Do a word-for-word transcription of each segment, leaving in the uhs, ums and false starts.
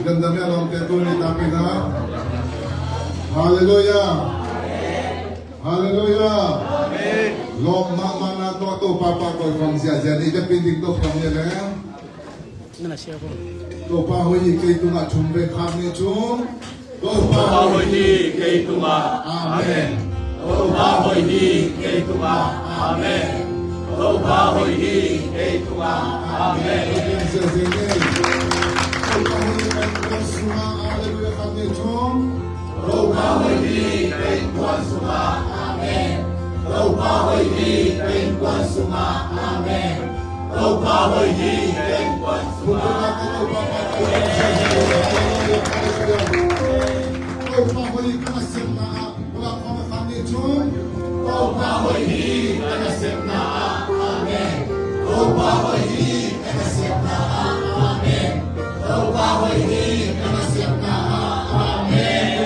Damdam ia lawmte, tuni tampi na. Halleluiah. Halleluiah. Lawm mahmahna tawh Topa pah koih khawm ziahziah ni. Biakinn ding tawh khawm ni leh. Topa hoih hi kei tungah, thum vei khat nih thum. Topa hoih hi kei tungah. Amen. Topa hoih hi kei tungah. Amen. Topa hoih hi kei tungah. Amen. Topa hoih hi kei tungah. Halleluiah, khat nih thum. Topa hoih hi kei tungah. Amen. Topa hoih hi kei tungah. Amen. Topa hoih hi kei tungah. Topa hoih hi kei tungah. Topa hoih hi kei tungah. Topa hoih hi ka nasepna ah. Amen. Topa hoih hi ka nasepna ah. Amen. Topa hoih hi ka nasepna ah. Amen.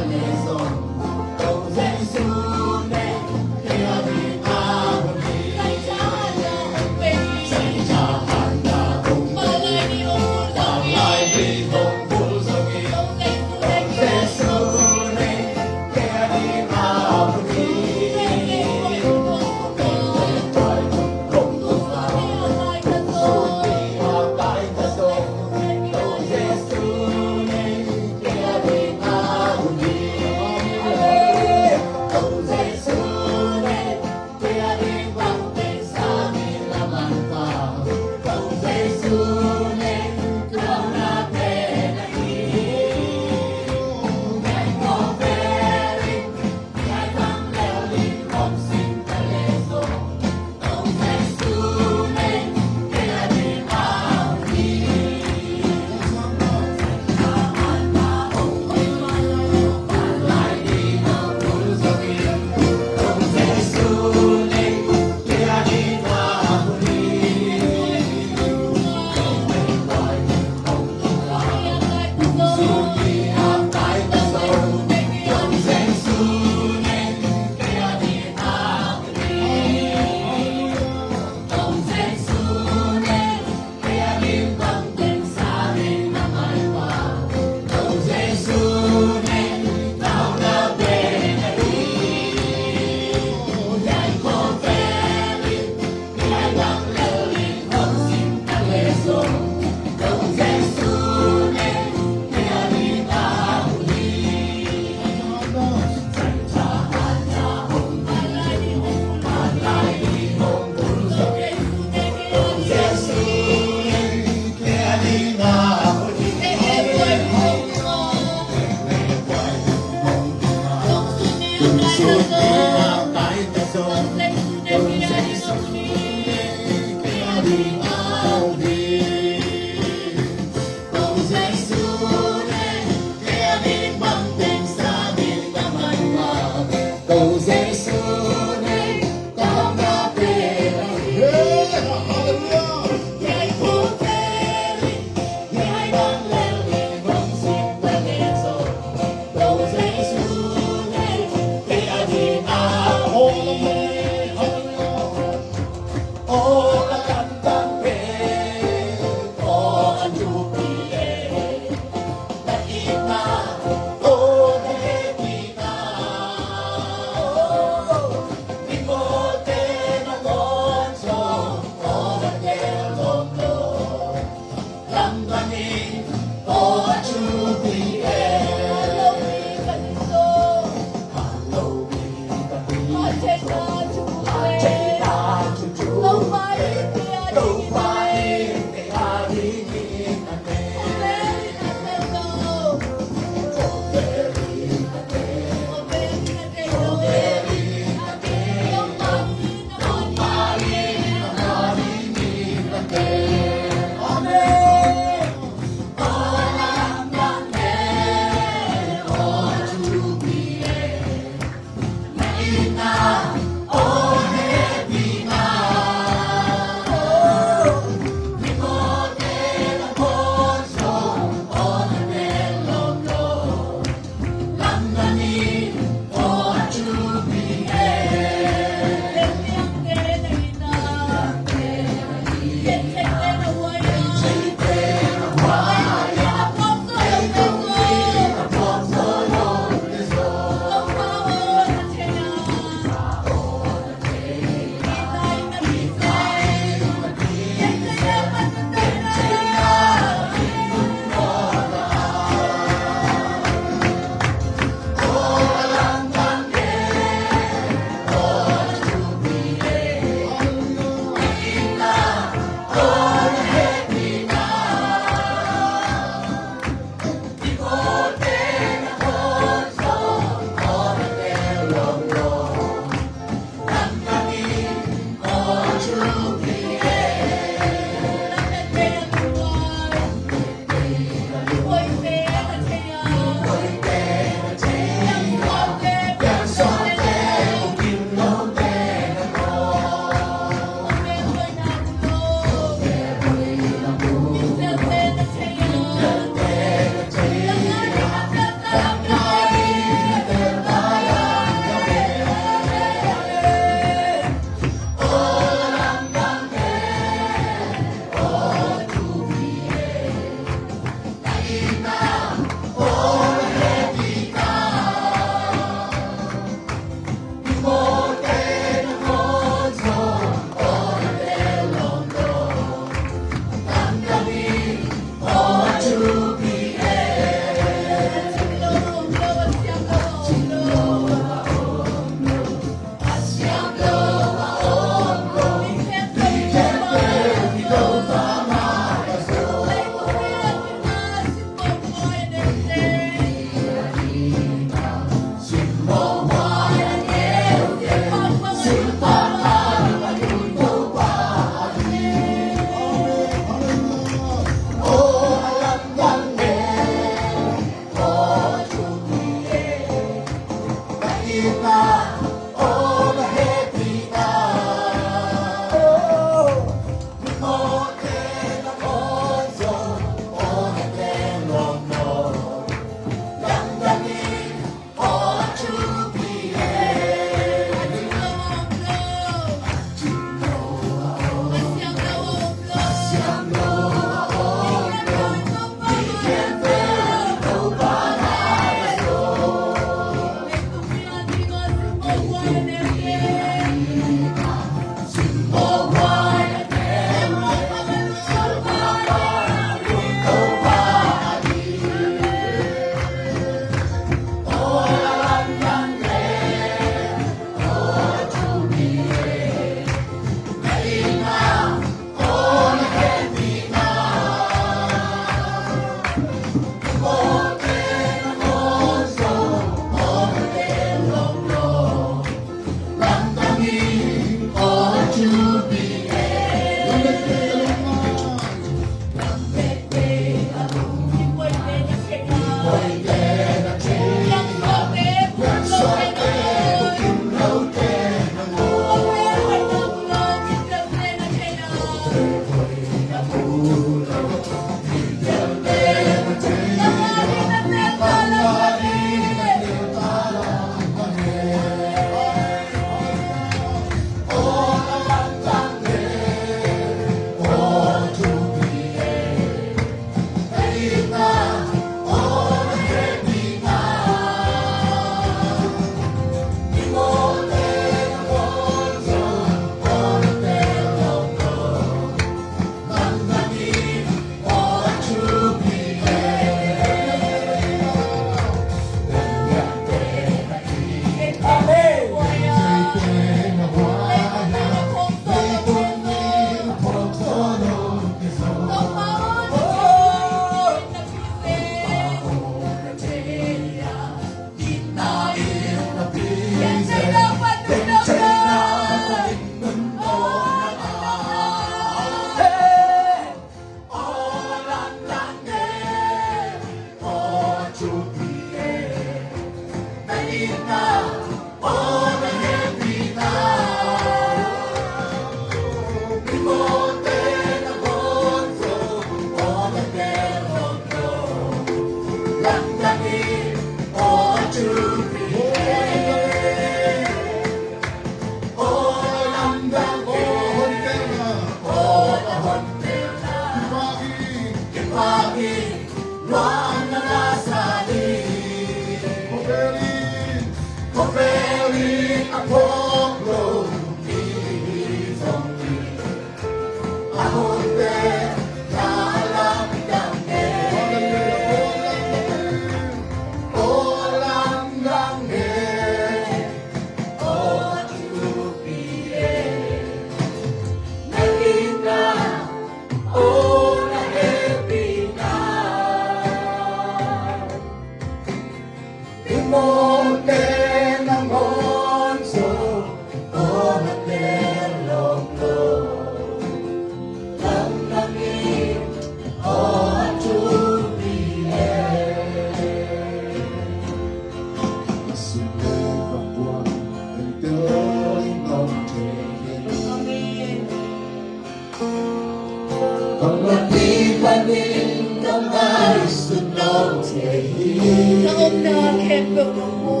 Ka omna khempeuh nong mu.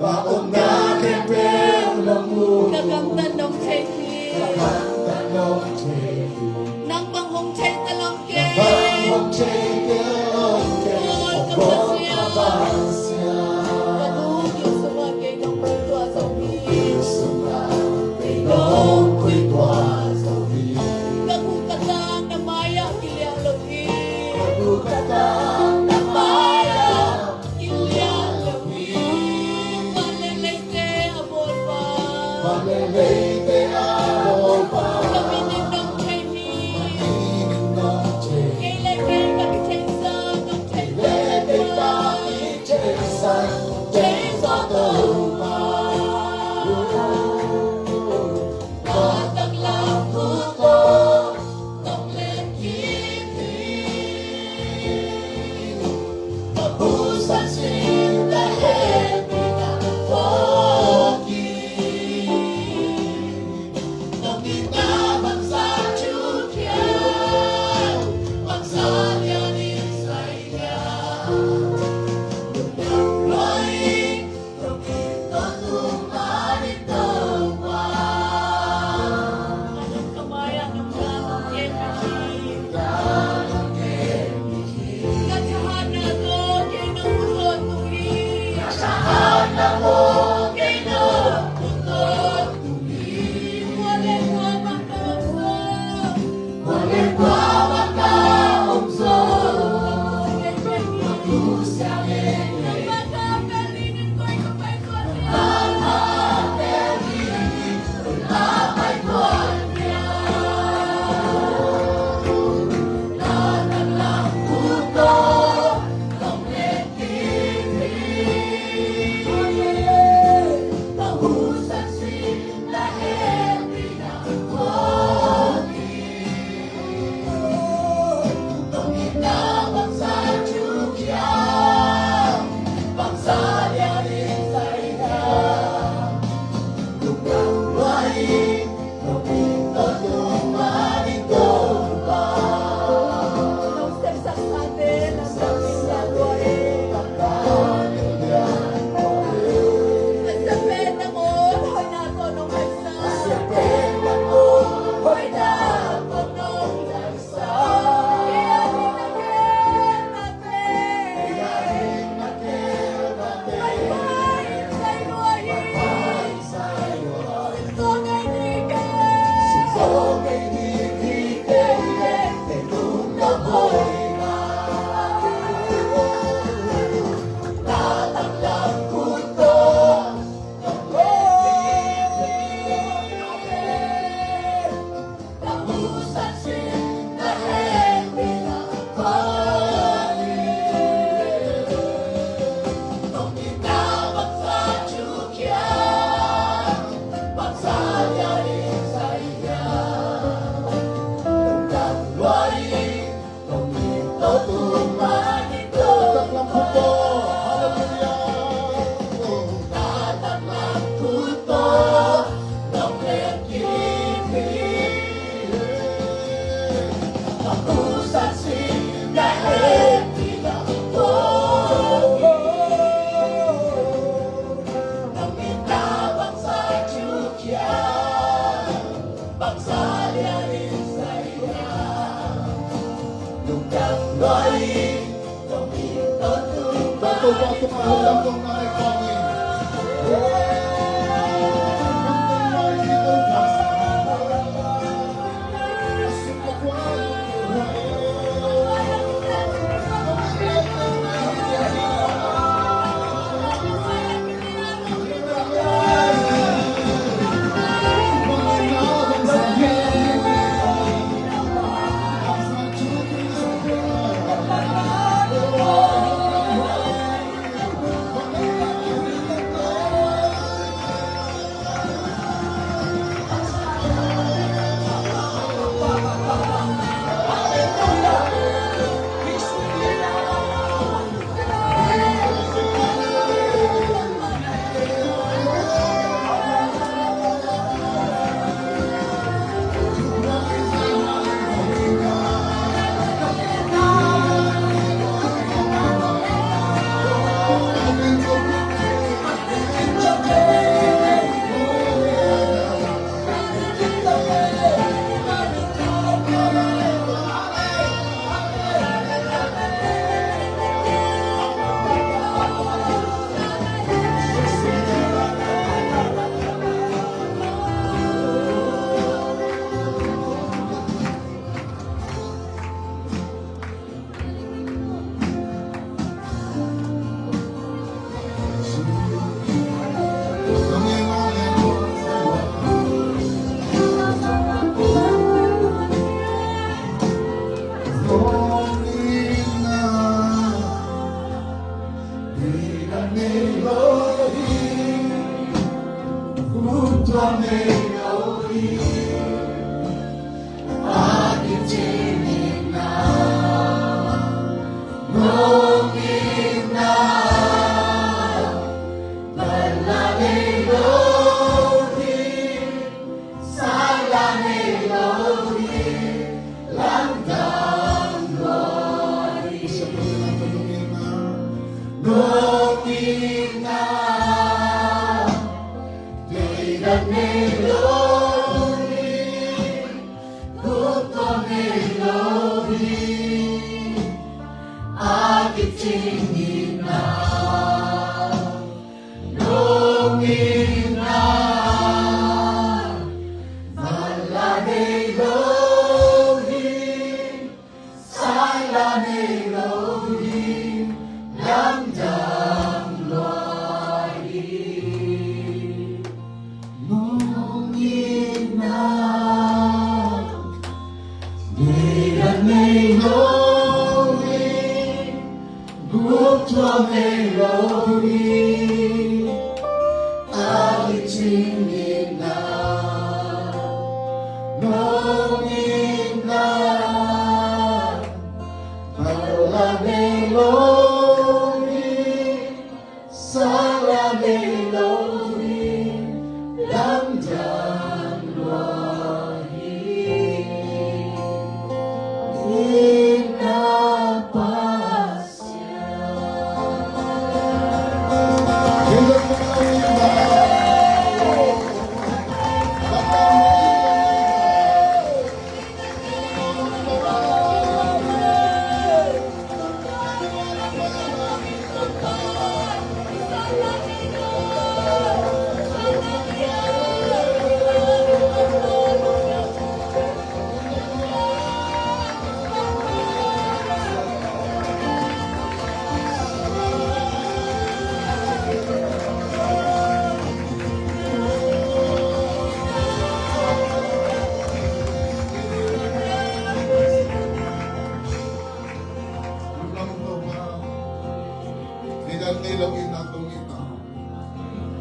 Ka omna khempeuh nong mu. Ka kamtan nong thei hi. Ka kamtan nong thei hi. Nang bang hong thei ta lo kei. Nang bang hong thei ta lo kei. Lord, ka Pasian. Ka Pasian. Ka lungsim sungah kei nong pusuak zo hi. Ka lungsim sungah kei nong pusuak zo hi. Ka khuh ka tang na mai-ah kiliah lo hi. Ka khuh ka tang na mai-ah kiliah lo hi. Van le leite a bawlpa. Van le leite a bawlpa. Ka min in nong thei hi. Ka min in nong thei hi. Kei le kei ka kitheihsa nong thei hi. Kei le kei ka kitheihsa nong thei hi Topa.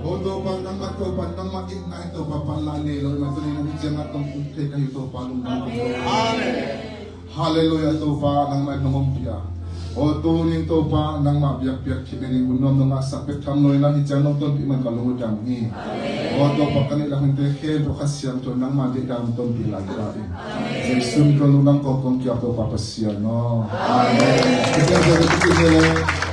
O Topa, nangmah Topa, nangmah itna in Topa, panla nei lo, nangmah tuni nang ciang a tong um thei ka hi Topa, lungdam. Amen. Halleluiah, Topa, nangmah in nong ompih a. O tuni Topa, nangmah biakpiak khit ni ding hun nuam nong ngahsak bek tham lo in a, hih ciang nong tonpih man ka lung uh dam hi. Amen. O Topa, ka neih le hun te khempeuh Kha Siangtho nangmah deihdan tonpih lai ta in. Amen. Jesu min tawh lungdam kawmkawm kiam Topa Pasian aw. Amen. Amen.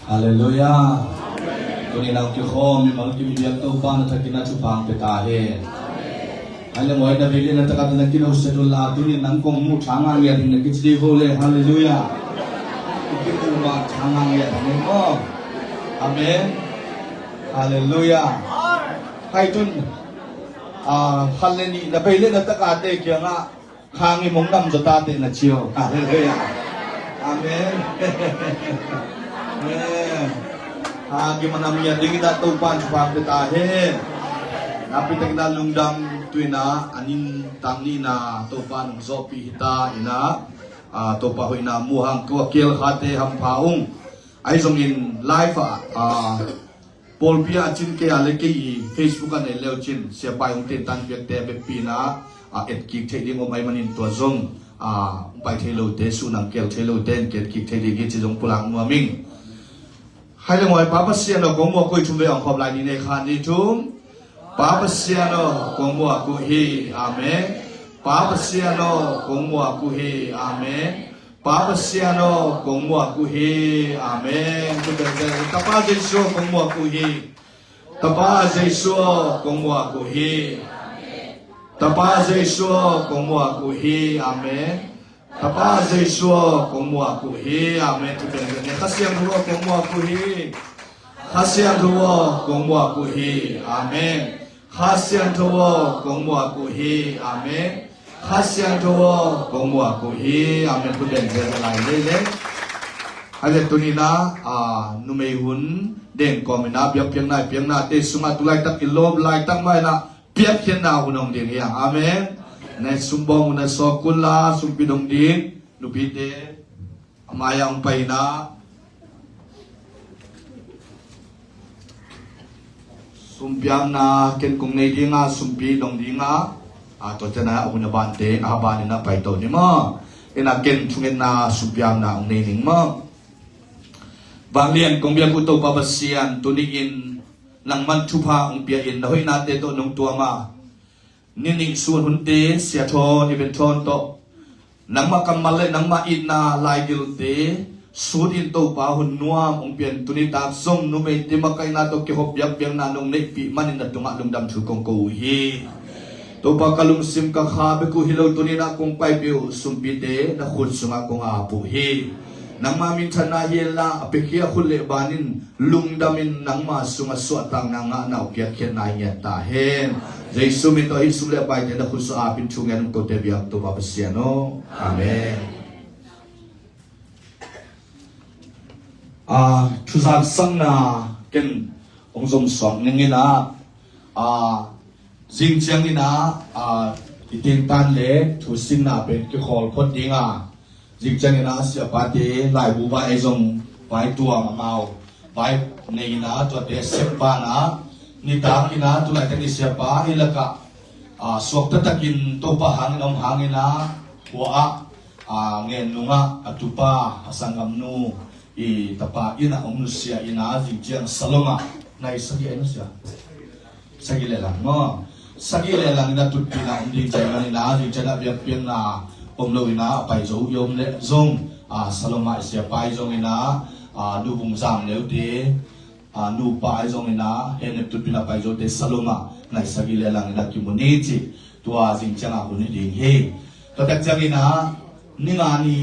Halleluiah. Tuni nang kikhawm mimal kim biak Topa na thakin a thupha hong pia ta hen. Hai le mawi na vei le na takin na kino set un la, tuni nang kong muh thang a ngiat ding na kici ding ho le. Halleluiah. Kimu ma thang a ngiat ding ho. Amen. Halleluiah. Hai tun, ah, khat le nih na vei le na takin te kiangah khang i mong nam zaw ta teh na ci o. Halleluiah. Amen. Amen. Khang i mong nam ngiat ding i ta Topa in thupha hong pia ta hen. Nakpi takin a lungdam, tu-in a nintang ni-in a Topa in hong zawhpih hi ta in a, ah, Topa hoihna mu hang. Tua kial khate hampha ung. Ahi zongin live ah, ah, pawlpi ah cin kei a le kei i Facebook ah nei le uh cin, siapa i hong tentan piakte a vekpi in a, ah, etkik theih ding om ahih manin tua zong, ah, hong pai thei lote, suhnang kial thei lote in ki etkik thei ding hi ci zong pulak nuam ing. Hai le mawi, Pa Pasian aw, kong muak uh hi. Thum vei hong khawm lai ni, nei khat ni thum. Pa Pasian aw, kong muak uh hi. Amen. Pa Pasian aw, kong muak uh hi. Amen. Pa Pasian aw, kong muak uh hi. Amen. Tapa Jesu aw, kong muak uh hi. Tapa Jesu aw, kong muak uh hi. Tapa Jesu aw, kong muak uh hi. Amen. Tapa Jesu aw, kong muak uh hi. Amen. Kha Siangtho aw, kong muak uh hi. Kha Siangtho aw, kong muak uh hi. Amen. Kha Siangtho aw, kong muak uh hi. Amen. Kha Siangtho aw, kong muak uh hi. Amen. Khut beng zel lai leilei. Hai le tuni-in a, ah, numei hun deng kawmin a biakpiakna i piaknate sungah tu laitak i lawp laitak mah in a piakkhiatna hun hong ding hi hang. Amen. Na sumbawng hun a sawk un la, sumpi dong ding nupite a mai-ah hong pai in a, sumpiakna ken kong nei ding a, sumpi dong ding a, a, tua ciang a hun a bante a ban in a pai to ni maw. In a ken thungetna sumpiakna hong nei ning maw. Vanglian kong biak uh Topa Pasian, tuni-in nangman thupha hong pia in, na hoihnate tawh nong tuam a, ni nih sun hunte, Sia Thawn, Event Thawn tawh nangmah kammal le nangmah itna laigilte sut in Topa hun nuam hong pia in, tuni tak zong numeite makaihna tawh kihop biakpiakna nong neihpih manin na tungah lungdam thu kong ko uh hi. Topa, ka lungsim ka kha bek uh hi lo, tuni-in a kong paipih uh sumpite na khut sungah kong ap uh hi. Nangma minthanna hi inla a piakhia khut le ban in lungdam in nangma sungah suahtakna ngahna uh piakkhiatna i ngiat ta hen. Jesu min tawh hih sum le paite na khut sungah ap in thu ngen hong kote biak Topa Pasian aw. Amen. Ah, thu zaksakna ken hong zom suak ning in a, ah, zing ciangin a, ah, i tentan le thu sinna pen kikhawl phot ding a, zing ciangin a siapate laibu vai ahi zong vai tuam amau vai nei in a, tuate sep ban a, nitak in a tu laitak ni siapa i lakah, ah, suakta takin Topa hangin om hangin a, hua ah, ah, ngen nungah a tupa a sanggamnu i tapa inn ah hong nusia in a, zing ciang Salom ah nai sagih a nusia. Sagih le lang maw? Sagih le lang in a tutpihna om ding ciang in a, zing ciang a biakpiakna om lo in a pai zo i om le zong, ah, Salom ah siapa i zong in a, ah, Nu Vung Zam Leu te, ah, nupa i zong in a, Henep tutpihna pai zote Salom ah nai sagih le lang in a kimu ni ci. Tua zing ciang a hun hi ding hi. Tua tak ciang in a, ni nga ni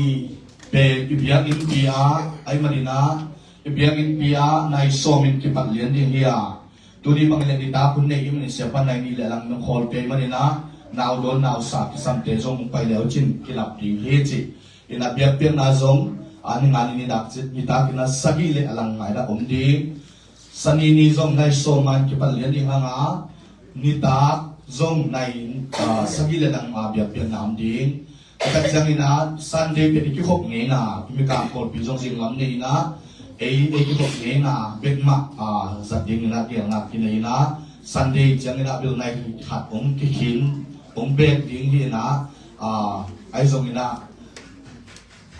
pen i biakinnpi ah ahih manin a, i biakinnpi ah nai sawm in kipat lian ding hi a, tuni bang le nitak hun nei i hih manin siapa nai nih le lang nong khawl pia i hih manin a, nau dawn nau sa kisamte zong hong pai le uh cin kilap ding hi ci. In a biakpiakna zong, a, ni nga ni nitak, nitak in a sagih le a lang ngai in a om ding. Sani ni zong nai sawm in kipat lian ding hang a, nitak zong nai, ah, sagih le nang a biakpiakna om ding. Tua tak ciang in a Sunday pen i kikhop ngei in a, i Mikang pawlpi zong zing lam nei in a, ei, ei kikhop ngei in a, bek mah, ah, zat ding in a, gelna kinei in a, Sunday ciang in a bel nai khat hong kikhin, hong bek ding hi in a, ah, ahi zong in a,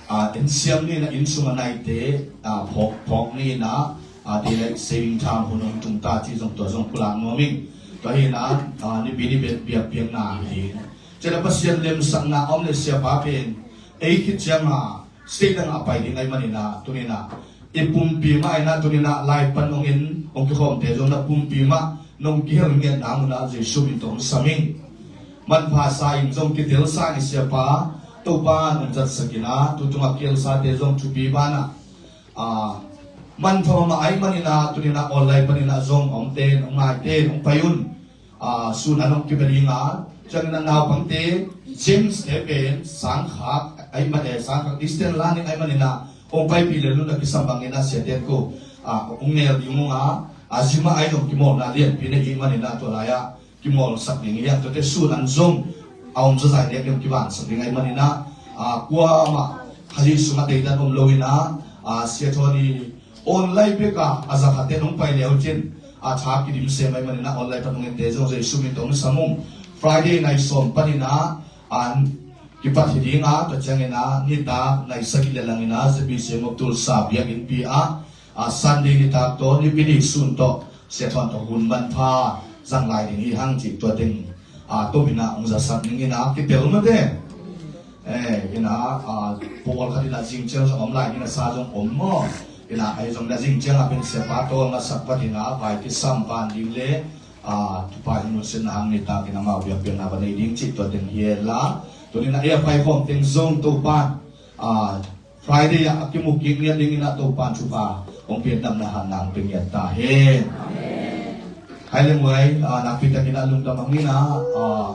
ah, en siam ni in a, inn sung a naite, ah, phawk, phawk ni in a, ah, daylight saving time hun hong tung ta cih zong tua zong pulak nuam ing. Tua hi in a, ah, nipi ni bek biakpiakna hi ding. Ciang a Pasian lemsakna om le siapa pen ei khit ciang a state dang a pai ding ahih manin a, tuni in a I pumpi mah in ah tuni-in ah live pan hong in hong kikhawmte zong na pumpi mah nong kihel ngiatna munah Jesu min tawh hong sam ing. Manpha sa in zong kitelsa ing siapa, Topa nong zatsak in ah tu tungah kihelsate zong thupi banah, ah, manpha mahmah ahih manin ah tuni-in ah online panin ah zong a omte in hong ngaite in hong pai un. Ah, sun an hong kibia ding a, ciangin a naupangte, James te pen sangkhak ahih man, eh, sangkhak distance learning ahih manin ah hong paipih lel un a kisam bangin ah siate ko, ah, hong ngel ding ung a, ah, zima ai zong kimawlna lianpi na hih manin ah tua lai-ah kimawlsak ding hi hang. Tuate sun an zong a om zazai dek in kibansak ding ahih manin ah, ah, kuamah Kha Jesu sungah deidan om lo in ah, ah, Sia Tony online bek a, a za khat te nong pai le uh cin, a tha kidim sem ahih manin ah online pan hong ente zong Jesu min tawh hong sam ung. Friday nai sawm panin ah an kipat hi ding a, tua ciangin ah nitak nai sagih le langin ah Z B C Ngok Tulsa biakinnpi ah, a Sunday nitak tawh Nipi ni sun tawh Sia Tony tawh hun manpha zang lai ding hi hang cih tua teng, a, tomin ah hong zasak ning in ah kitel mate. Eh, in ah, a, pawl khat in ah zing ciang zong om lai in ah sa zong om maw. In ah ahi zong na zing ciang ah pen siapa tawlnga sak vat in ah vai kisam van ding le, a, Topa in nunsiatna hang nitak in amau biakpiakna va nei ding cih tua teng hi hen la. Tuni in ah ei a paikhawm teng zong Topa, a, Friday ah a kimu kik ngiat dingin ah Topa'n thupha hong piak, damna hanna hong pia ngiat ta hen. Hai le muai, ah, nakpi takin ah lungdam hang in ah, ah,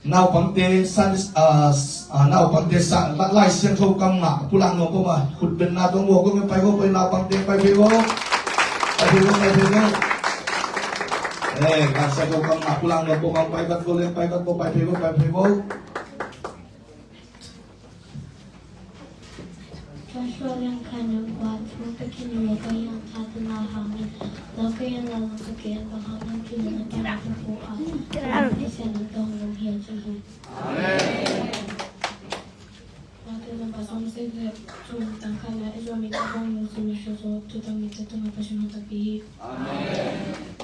naupangte san, ah, s-, ah, naupangte sa, la-, Lai Siangtho kam ngah pulak nuam peuhmah khut benna tawh muak kong pai vo, pai naupangte pai phei vo. Pai phei vo, pai phei vo. Eh, Lai Siangtho kam ngah pulak nuam peuhmah pai vat vo le, pai vat vo, pai phei vo, pai phei vo. Joshua Lian Khai Nang Kua Thu Pekin Lo Ka Yang Tha Tuna Hangin Lo Ka Yang La Lo Ka Kian Ba Hangin Kian Na Ka Na Ka Pu A Ka Sian Nang Tong Lo Hia Chi Hi. Amen. Matthew number sawm sik le thum, tang khat na i zuami ka bawng nung simi susu tu tang mi tu tang a pasin hong tapi hi. Amen. Amen.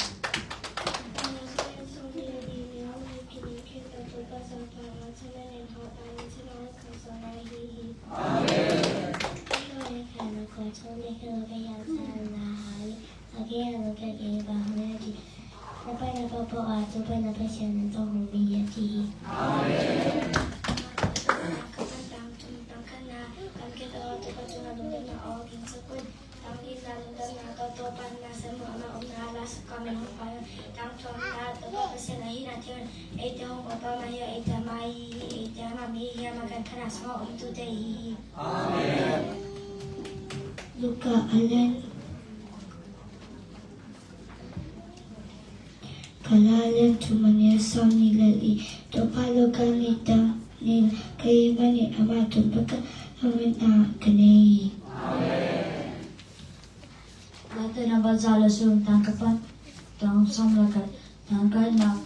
Tang itna lungdamna tawh Topa na sem uh amah omna la sak kawmin hong pai uh. Tang thumna Topa Pasian ahi na thei un. Eite hong pawlpawlna hi a, eite amah hi hi, eite amah mi hi a, amah gankhana sungah om tute hi hi. Amen. Luka a lian, ka la lian thum a neu sawm nih le li. Topa lo ka nih ta nih ka i mani ama tum pa ka amin a ka nei hi. Amen. Mate na ba za le sum tang ka pat tang sawm le ka tang ka na.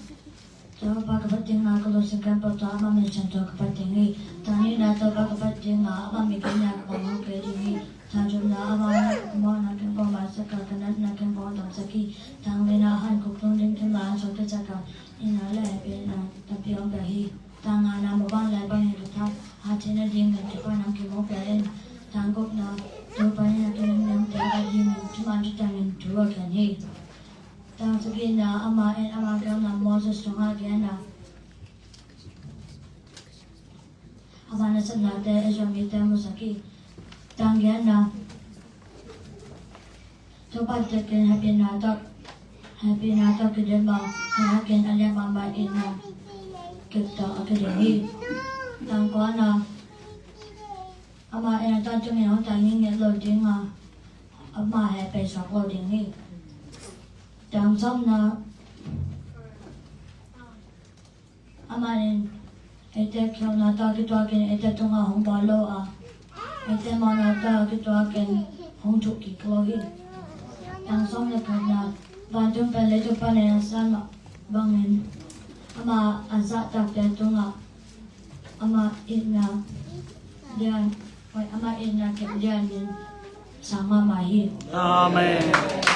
Topa ka pat ding a ka lo sing kan pa ta ama min chan to ka pat ding hi. Tang ni na Topa ka pat ding a ama min kan ya ka bang hong pe ding hi. Tang thum na ama ka mo na kan bang ma sa ka ka na na kan bang dam sa ki. Tang ni na han kuk tung ding kan ma sa ka sa ka. Ni na le pe na ta pi ong pe hi. Tang nga na mo bang le bang hi ka ta. Ha te na ding na ki pa na ki mo pe in. Tang kuk na Topa ni na kan yang pe ka ding na tu ma tu tang in tu a kan hi. Tang sagihna, amah in ama kiangah Moses tungah genna, a vana satnate Israel mite musak hi. Tang giatna, Topa tekin hehpihna tawh, hehpihna tawh kidim a, hehhakin a lian mahmah itna kip tawh a kidim hi. Tang kuana, amah in a tangtungin hong tai ngitnget lo ding a, amah heh pei suak lo ding hi. Tang sawmna, amah in eite khialhna tawh kituakin eite tungah hong bawl lo a, eite mawhna tawh kituakin hong thuh kik lo hi. Tang sawm le khatna, vantung pen leitung panin a san mah bangin amah a zahtakte tungah amah itna lian, oi, amah itna kip lianin sang mahmah hi. Amen. Amen.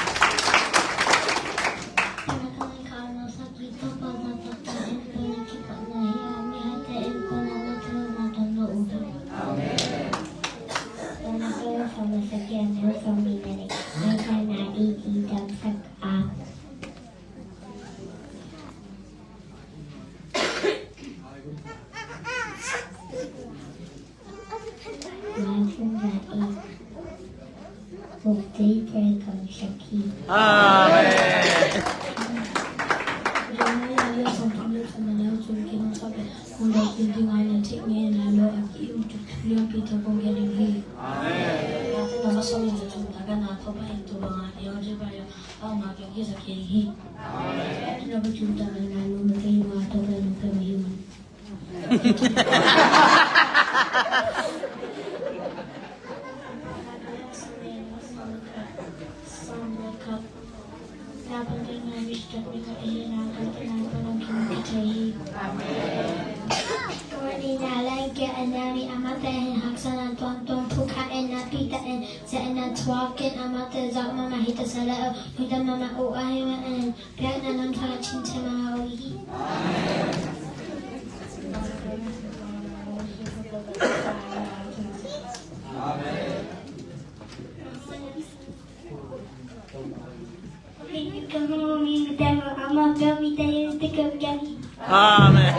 Amen. Amen.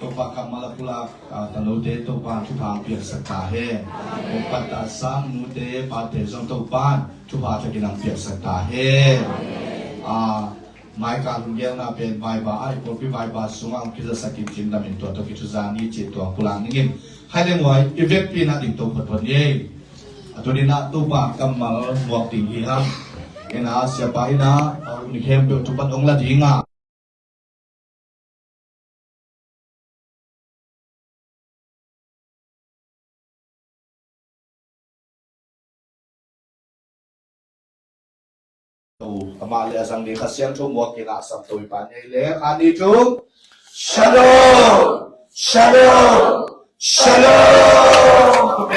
Topa kammal a pulak, ah, tanote Topa thupha piaksak ta hen. Upat a sang nute pate zong Topa thupha thakin ang piaksak ta hen. Ah, Maika lunggelna pen vaiba ai, pawlpi vaiba sungah ang kizasak in cin lamin tua tawh kithuza ni ci tua pulak ningin. Hai leng wai, i vekpi na ding to photphot ni ei. A tuninah Topa kammal muak ding hi hang. Ena siapa inah, a uni khempeuh thupat ong la dingah. Amah le a zang ding Kha Siangtho muak kinah sam to i pa nei le kha ni tung. Shalom! Shalom! Shalom!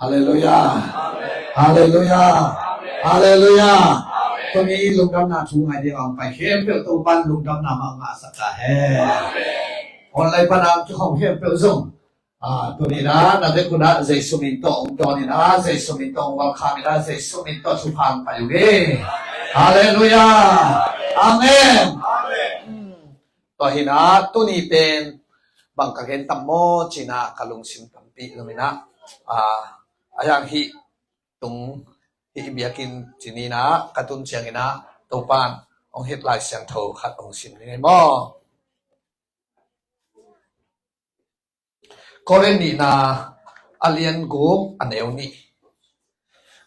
Halleluiah. Halleluiah. Halleluiah. Tuni lungdamna thu ngai ding a hong pai khempeuh Topan lungdamna mah ngahsak ta hen. Online pan a hong kikhawm khempeuh zong, ah, tuni na na vek un ah Jesu min tawh hong dawn in ah, Jesu min tawh hong welcome in ah, Jesu min tawh thupha hong pai uh hi. Halleluiah. Amen. Tua hi na, tuni pen bang ka gen tam maw ci na ka lungsim tampi zong hi na, ah, a yang hih tung hih biakinn ci ni na ka tun ciangin ah Topan hong het Lai Siangtho khat hong sim ni ngei maw? Korin nihna a lian guk a neu nih.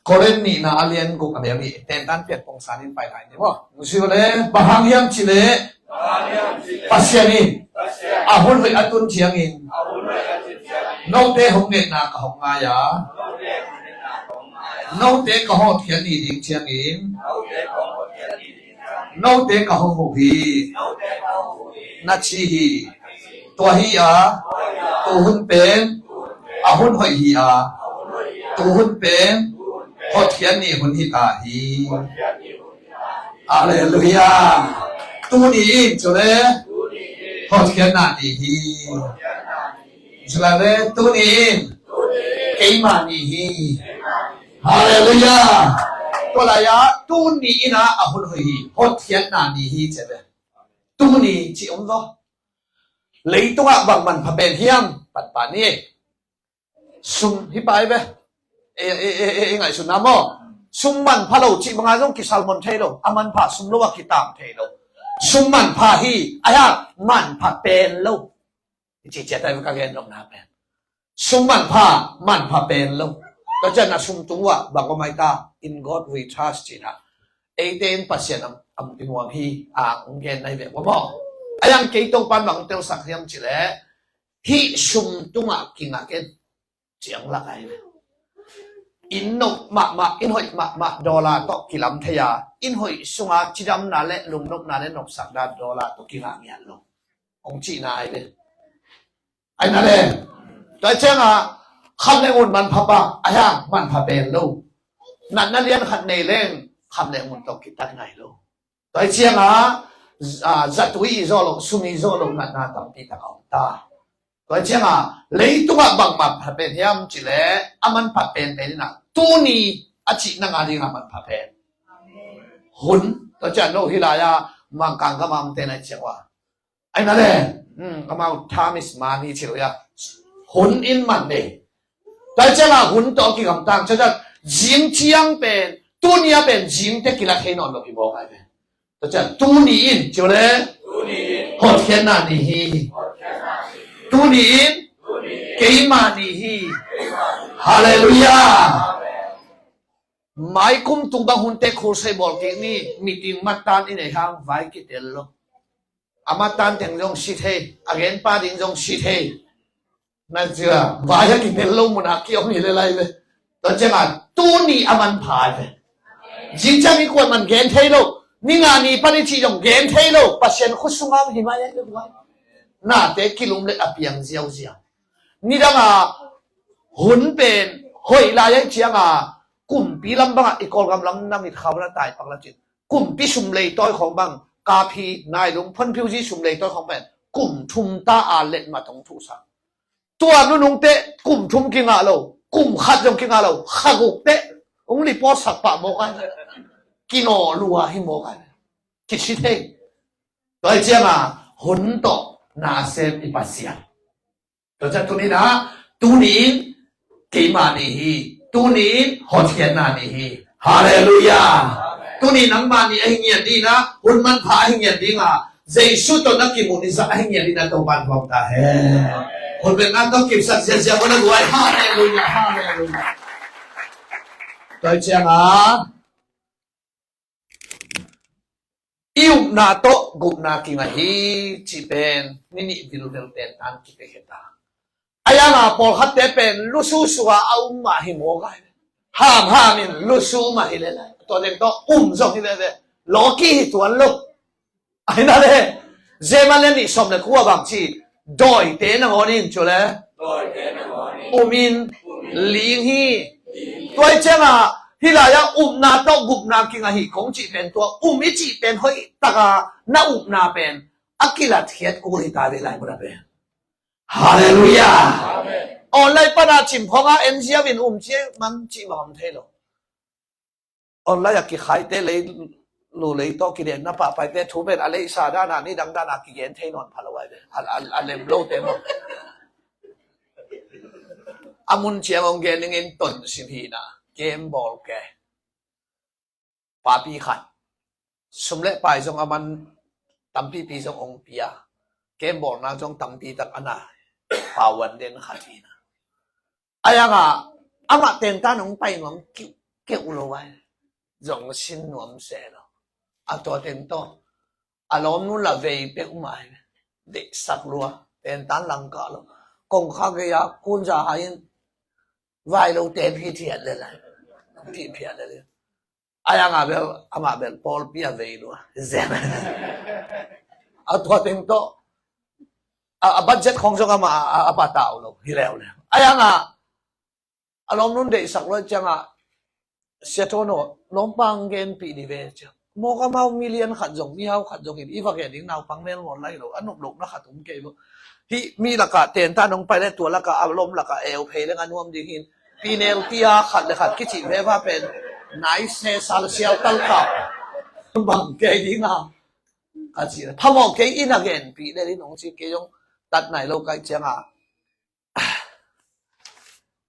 Korin nihna a lian guk a neu nih. Tentan pian pongsan in pai lai ni maw? Nung si uh le, bang hang hiam ci le, Pasian in a hun hoih a tun ciangin note hong ngetna ka hong ngai a, note ka hotkhiat ni ding ciangin note ka hong huh hi, na ci hi. Tua hi a, tuhun pen a hun hoih hi a, tuhun pen hotkhiat ni hun hi ta hi. Halleluiah. Tuni in cu le hotkhiatna ni hi. Israel le tuni in keima ni hi. Halleluiah. Tua lai-ah tuni in ah a hun hoih hi, hotkhiatna ni hi ci ve. Tuni ci om lo. Leitungah bang manpha pen hiam? Patpa ni. Sum hi pai ve. E, e, e, e, e ngaihsutna maw? Sum manpha lo cih banga zong kisalmon thei lo. A manpha sum lo a kitam thei lo. Sum manpha hi, a hiang manpha pen lo. I cih ciat ai ve ka gen nopna pen. Sum manpha, manpha pen lo. Tua ciang a sum tung uh ah bang om ai ta, in God we trust cih na. Eite in Pasian am, am i muang hi, a, ong gen nai ve maw. A yang kei Topan bang telsak hiam cih leh, hih sum tungah kingak in ciang lak ai ve. Inn nop mahmah, inn hoih mahmah, dollar tawh kilam thei a, inn hoih sunga cidamna le lungnopna le nopsakna dollar tawh kingak ngiat lo. Ong cihna ai ve. Ai na le. Tua ciangah khat le ngun manpha pah, a hiang manpha pen lo. Natna lian khat nei leng kham le ngun tawh kitat ngai lo. Tua hi cianga, a, zatui i zawh loh, sum i zawh loh natna tampi tak a om ta. Tua hi cianga, leitungah bangmah pha pen hiam cileh, a manpha penpen inah, tuni a cihna nga dingah manpha pen. Hun, tua ciang no hi lai-a, Mangkang gama omte na hi ciang ua. Ai na le, hmm, amau time is money ci lo ia. Hun in man nei. Tua hi cianga hun tawh kigamtang, ciang ciang, zing ciang pen, tuni a pen, zing te kila thei nawn lo hi bawk ai pen. Tua ciang, tuni in, ci le, hotkhiatna ni hi. Tuni in, keima ni hi. Halleluiah. Mai kum tung bang hunte khur sei bawl kik ni, meeting matan i nei hang vai kitel lo. A matan teng zong si thei, a genpa ding zong si thei. Na zia, vai a kitel lo munah kiom hi le lai ve. Tua cianga, tuni a manpha ve. Zing ciang i kuan man gen thei lo. Ni nga ni pan i cih zong gen thei lo. Pasian khut sungah hi mai ai ve. Nate kilum le a piang ziauziau. Nidanga hun pen hoih lai ai cianga kumpi lam banga i Kawlgam lam na mit khau na tai pak la cin. Kumpi sum lei tawi khawng bang kap hi nai lung phonphiuzi sum lei tawi khawng pen kum thum ta a let ma tong thuhsak. Tua nunung te kum thum kingah lo, kum khat zong kingah lo, kha guk te ung lipawt sak pah mawk ai. Kinaw lua hi mawk ai. Kisi thei. Tua hi cianga hun tawh na sem i Pasian. Tua ciang tuni na, tuni in keima ni hi, tuni in hotkhiatna ni hi. Halleluiah. Tuni nangmah ni ahi ngiat ding na, hun manpha ahi ngiat ding a, Jesu tawh na kimuh ni zah ahi ngiat ding na Topan huam ta hen. Hun bek na tawh kipsak ziazia ko na duai. Halleluiah, halleluiah. Tua cianga, i upna tawh gupna kingah hi, cih pen ni nih vilvel tentan kipia kheta. A yanga pawlkhatte pen lusu sua a um mah hi mawk ai. Hamham in lusu mah hi le lai. Tua deng tawh um zong hi veve. Lawki hi tuan lo. Ai na le. Zeman le nih sawm le kua bang ci. Dawite nangawn in cu le. Umin ling hi. Tua hi cianga hi lai-a upna tawh gupna kingah hi kong cih pen tua um i cih pen hoih taka na upna pen a kilatkhiat kul hi ta ve lai muna pen. Halleluiah. Online pana cimphonga N G O in um cia man cih bang om thei lo. Online a kikhaite lei lu lei tawh kidem na pahpaite thu pen a leisa dana ni dang dana kigen thei nawn pha lo ai ve. A, a, a lem lote maw. A mun ciang hong gen ningin tonsim hina. Game bawl ke. Papi khat. Sum le pai zong a man tampipi zong hong pia. Game bawlna zong tampi tak a na. Pawan den khat hina. A yanga amah tentan hong pai nuam kiuh keuh lo ai. Zong sin nuam se lo. A tua teng tawh a lawm nun la vei peuh mai. Deihsak lua. Tentan langkah lo. Kongkha gei-a kunza hai in vai lo ten hi thiat le lai. Thih phiat le lai. A yanga bel amah bel pawlpi a vei lua. Zen. A tua teng tawh a, a budget khong zong amah a, a, a patau lo hi leuleu. A yanga a lawm nun deihsak lo cianga Sia Thawn aw lawmpang genpih ni ve cia. Mawk amau million khat zong mihau khat zong in i va gen ding naupang mel ngawn lai lo a nop lohna khat um kei lo. Hih mi lakah tentan hong pai le tua lakah a lawm lakah eu phei leng a nuam ding hin. Penalty a khat le khat kicih veva pen nai se sal sial tal kau. Bang kei ding a ka ci le phamawh kei in a genpih le ding hong ci kei zong tat nai lo kai cianga.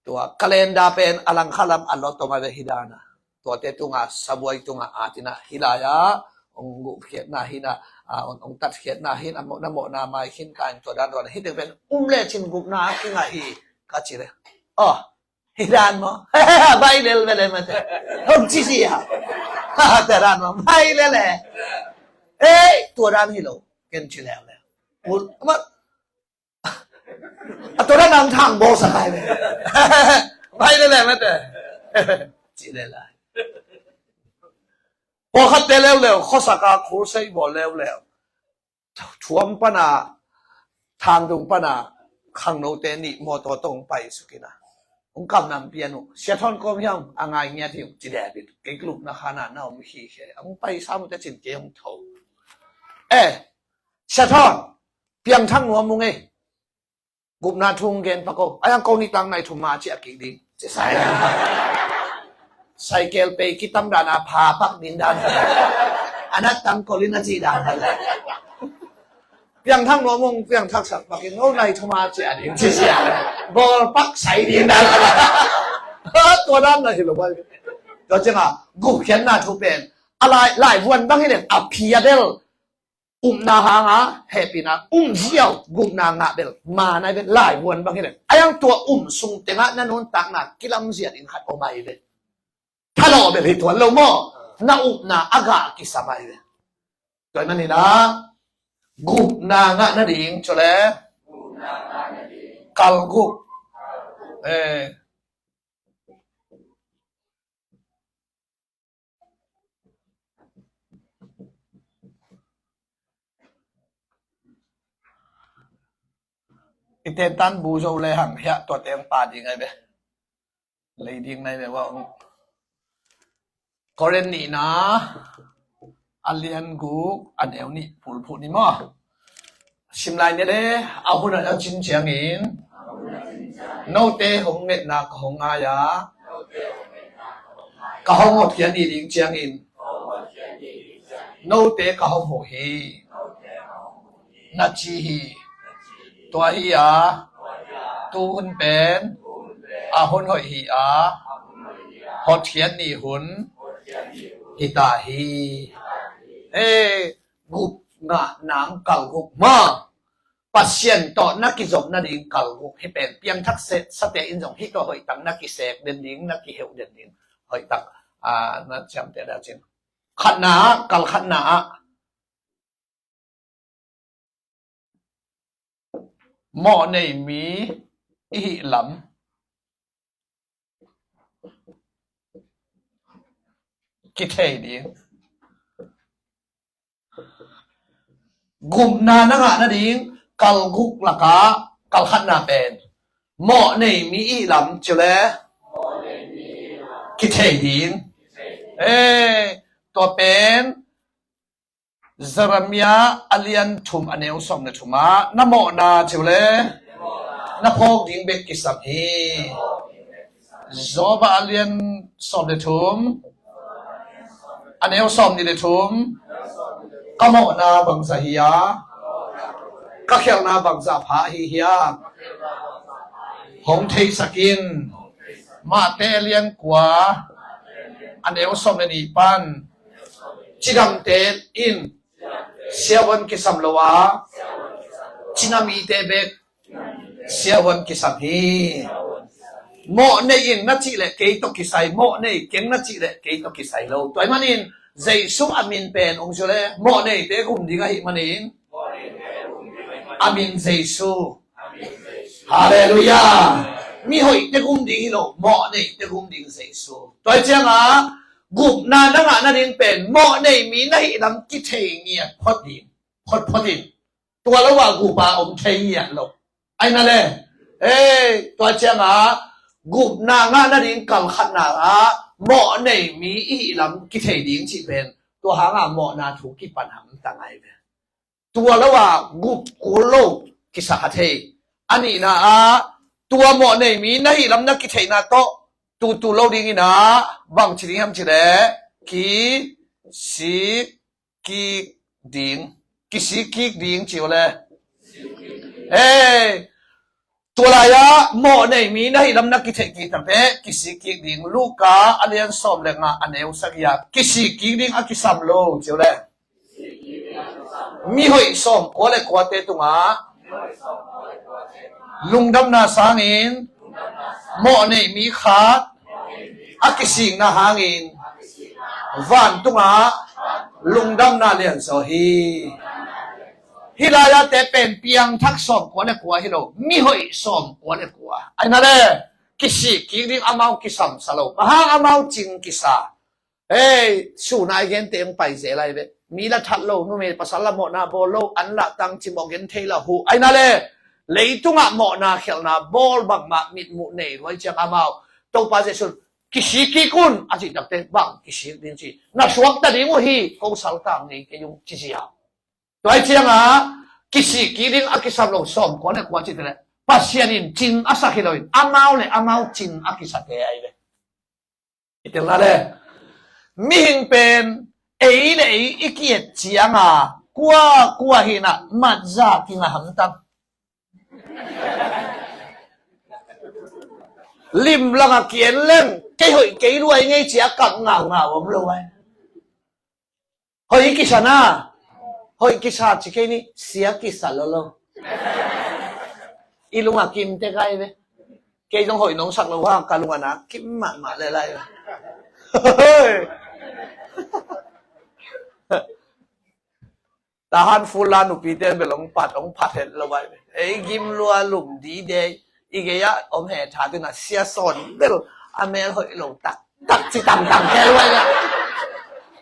Tua calendar pen a langkhalam a lot toma ve hi dana. Tuate tunga sabuai tunga atina hi lai-a hong guhkhiatna hina, a, hong, hong tatkhiatna hin a mawhna mawhna mai khin ka in tua dan tuana hiteng pen um le cin gupna kingah hi ka ci le. Aw, hi dan maw? Bailel vele mate. Hong ci si ha. Tua dan maw? Bailele. Ei, tua dan hi lo. Ken ci leuleu. Ut, ma, a tua dan ang thang bawl sak ai ve. Bailele mate. Ci le lai. Pawlkhatte leuleu khuasaka khur sei bawl leuleu. Thuam pana, thangdung pana, khangnote nih mawtaw tong pai sukina. Hong kam nampi an uh, Sia Thawn kawm hiam, a ngai ngiat hi uh, ci deh bit. Kei ka lupna khan ah na om hi khe. Hong pai sam uh teh cin kei hong tho. Eh, Sia Thawn, piangthak nuam ung ei. Gupna thu hong gen pak o. A yang ko nih tang nai thum ma ci a kik ding. Ci sai. Cycle pei kitam dan a pha pak ding dan. A nat tang kolin a ci dan. Piangthak nuam ung, piangthak sak pak in, o nai thum a ci a ding, ci sia. Bawl pak sai ding dan. Tua dan na hi lo bai. Tua ciang a, gupkhiatna thu pen. A lai, laivuan bang hi leng, a phi a del. Upna hang a, hehpihna, um ziau, gupna ngah bel. Ma nai bel, laivuan bang hi leng. A yang tua um sung teng ah, na nuntakna, kilam zia ding khat om ai ve. Thalawh bel hi tuan lo maw? Na upna a gah kisam ai ve. Tua ahih manin ah gupna ngah nading, cule kalgup. Eh. I tentan bu zo le hang hiah tua teng pa ding ai ve. Lei ding nai ve wa ung. Korin nihna a lian guk a neu nih pulphuh ni maw? Sim lai ni le, a hun a cin ciangin note hong ngetna ka hong ngai a, ka hong hotkhiat ni ding ciangin note ka hong huh hi, na ci hi. Tua hi a, tu hun pen a hun hoih hi a, hotkhiat ni hun hi ta hi. Hei, gup ngah nang kalgup ma. Pasian tawh na kizop nading kalgup hi pen. Piangthak sate in zong hih tawh hoih tak na kisek den ding, na kiheuh den ding. Hoih tak, ah, na ciamteh dah cin. Khatna ah, kal khatna ah. Mawhnei mi i hih lam kithei ding. Gupna na ngah nading kalguk lakah kalkhatna pen mawhnei mi i hih lam ci le kithei ding. Eh, tua pen Jeremiah a lian thum a neu sawm le thum ah na mawhna ci uh le na phawk ding bek kisam hi. Job a lian sawm le thum a neu sawm nih le thum, ka mawhna bangzah hi a, ka khialhna bangzah pha ahi hiam? Hong theisak in. Matthai a lian kua a neu sawm le nih pan cidamte in siavuan kisam lo a, cina mite bek siavuan kisam hi. Mawhnei in na cih leh kei tawh kisai, mawhnei keng na cih leh kei tawh kisai lo. Tua ahih manin Jesu a min pen ong ci uh le mawhneite gum ding ahih manin a min Jesu. Halleluiah. Mihoihte gum ding hi lo, mawhneite gum ding Jesu. Tua hi ciangah gupna na ngah nading pen mawhnei mi na hih lam kithei ngiat phot ding, phot phot in. Tua lo ah gupa om thei ngiat lo. Aina le, eh, tua ciangah gupna ngah nading kalkhatna ah mawhnei mi i hih lam kithei ding cih pen tua hangah mawhna thu kipan hamtang ai ve. Tua lo ah gup kul lo kisa kha thei. A nihna ah tua mawhnei mi na hih lam na kitheihna tawh tutu lo dingin ah bang ci ding hiam ci leh kisik kik ding, kisik kik ding ci uh le. Hei, tua lai-ah mawhnei mi na hih lam na kitheih kik tak teh kisik kik ding. Luka a lian sawm le nga a neu sagih ah kisik kik ding a kisam lo ci uh le. Mihoih sawm kua le kuate tungah lungdamna sangin mawhnei mi khat a kisikna hangin vantungah lungdamna lianzaw hi. Hih lai-ah te pen piangthak sawm kua le kua hi lo, mihoih sawm kua le kua. Aina le kisik kik ding amau kisamsa lo, bang hang amau cing kisa. Hei, sunai gente hong pai zel lai ve. Mi la that lo, numei pasal la mawhna bawl lo, an la tang cimawh gen thei la huh. Aina le Leitungah mawhna khialhna bawl bangmah mitmuh nei luai ciang amau Topa Jesuh kisik kik un a cih takte bang kisik ding ci. Na suakta ding uh hi, ko saltang ngei kei ung ci cia. Tua hi ciangah kisik kik ding a kisam lo sawmkua le kua cih te le Pasian in cin a sak hi loin amau le amau cin a kisate ahi ve. I telna le mihing pen ei le ei i ki-et cianga kua kua hinah matza kinga hamtang. Limlanga ki-en leng kei hoih kei luai ngei cia kap ngaungau om lo ai. Hoih kisa na, hoih kisa ci kei ni, sia kisa lolo. I lunga kim te kai ve. Kei zong hoih nong sak lo ha, ka lunga na kim mahmah le lai ve. Tahan full la nupi ten bel ong pat ong phat het lo vai ve. Ei gim lua lum di dei. I gei ah om he tha tuna sia sawn bel a mel hoih lo tak tak ci tangtang kei vai la.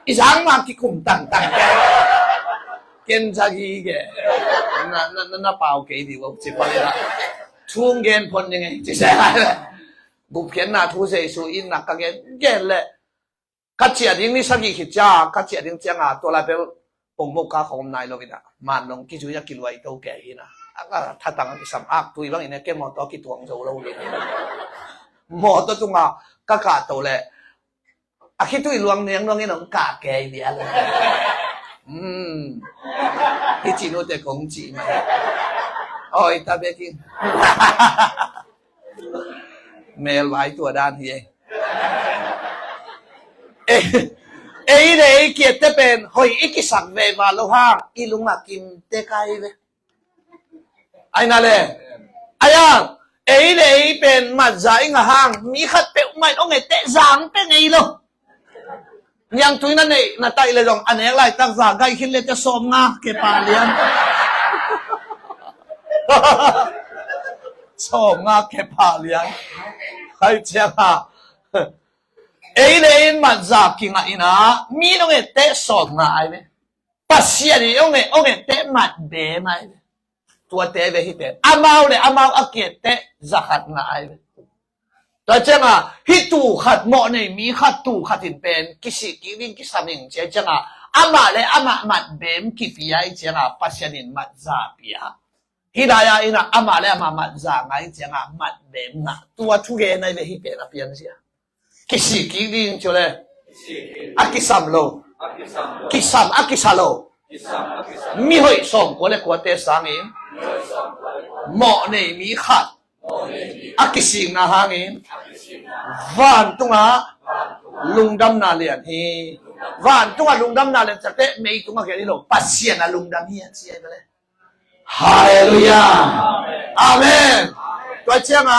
I zang ma kikum tangtang kei. Ken zagi ge. Na na na pau kei di wok ci pa la. Thung gen phon ni ngai ci se. Gupkhiatna thu Jesu in nak ka gen gen le. Ka ciah ding ni sagih khit cia ka ciah ding cianga tua lai bel pongmawh ka khawm nai lo ina man nong kizui a kiluai to ke hina. A ka thatang a kisam ak tui bang ina ke mawtaw kituang zo lo ina. Mawtaw tunga ka kah to le a khitui luang niang luang in hong kah ke bia lo. Hmm. Hi ci nu te kong ci mai. Oi ta bekin. Mel vai tua dan hi ei. Ei le ei kiatte pen hoih i kisak ve va lo hang i lunga kimte kai ve. Aina le ayang ei le ei pen matza i ngah hang mi khat peuhmah in ong etteh zang pe ngei lo. Niangtui na neih na taih le zong a nek laitak za gaih khin le te sawm nga ke pah lian. Sawm nga ke pah lian. Hai ciang a ei le ei matza kingah ina mi nong etteh sawm nga ai ve. Pasian i ong e ong etteh mat be mai ve. Tuate ve hite amau le amau a kiatteh zakhat nga ai ve. Tua cianga hi tu khat mawh nei mi khat tu khat in pen kisik kik ding kisam ing cia cianga amah le amah mat bem kipia i cianga Pasian in mat za pia. Hi daya ina amah le amah mat za ngai cianga mat bem ngah tua thu gen ai ve hi pen a pian sia. Kisik kik ding cio le a kisam lo. Kisam a kisa lo. Mi hoih sawm kua le kuate sangin mawh nei mi khat a kisikna hangin vantungah lungdamna lian hi. Vantungah lungdamna lian cakte meitungah kian hi lo Pasian a lungdam hi a ci ai bale. Halleluiah. Amen. Tua cianga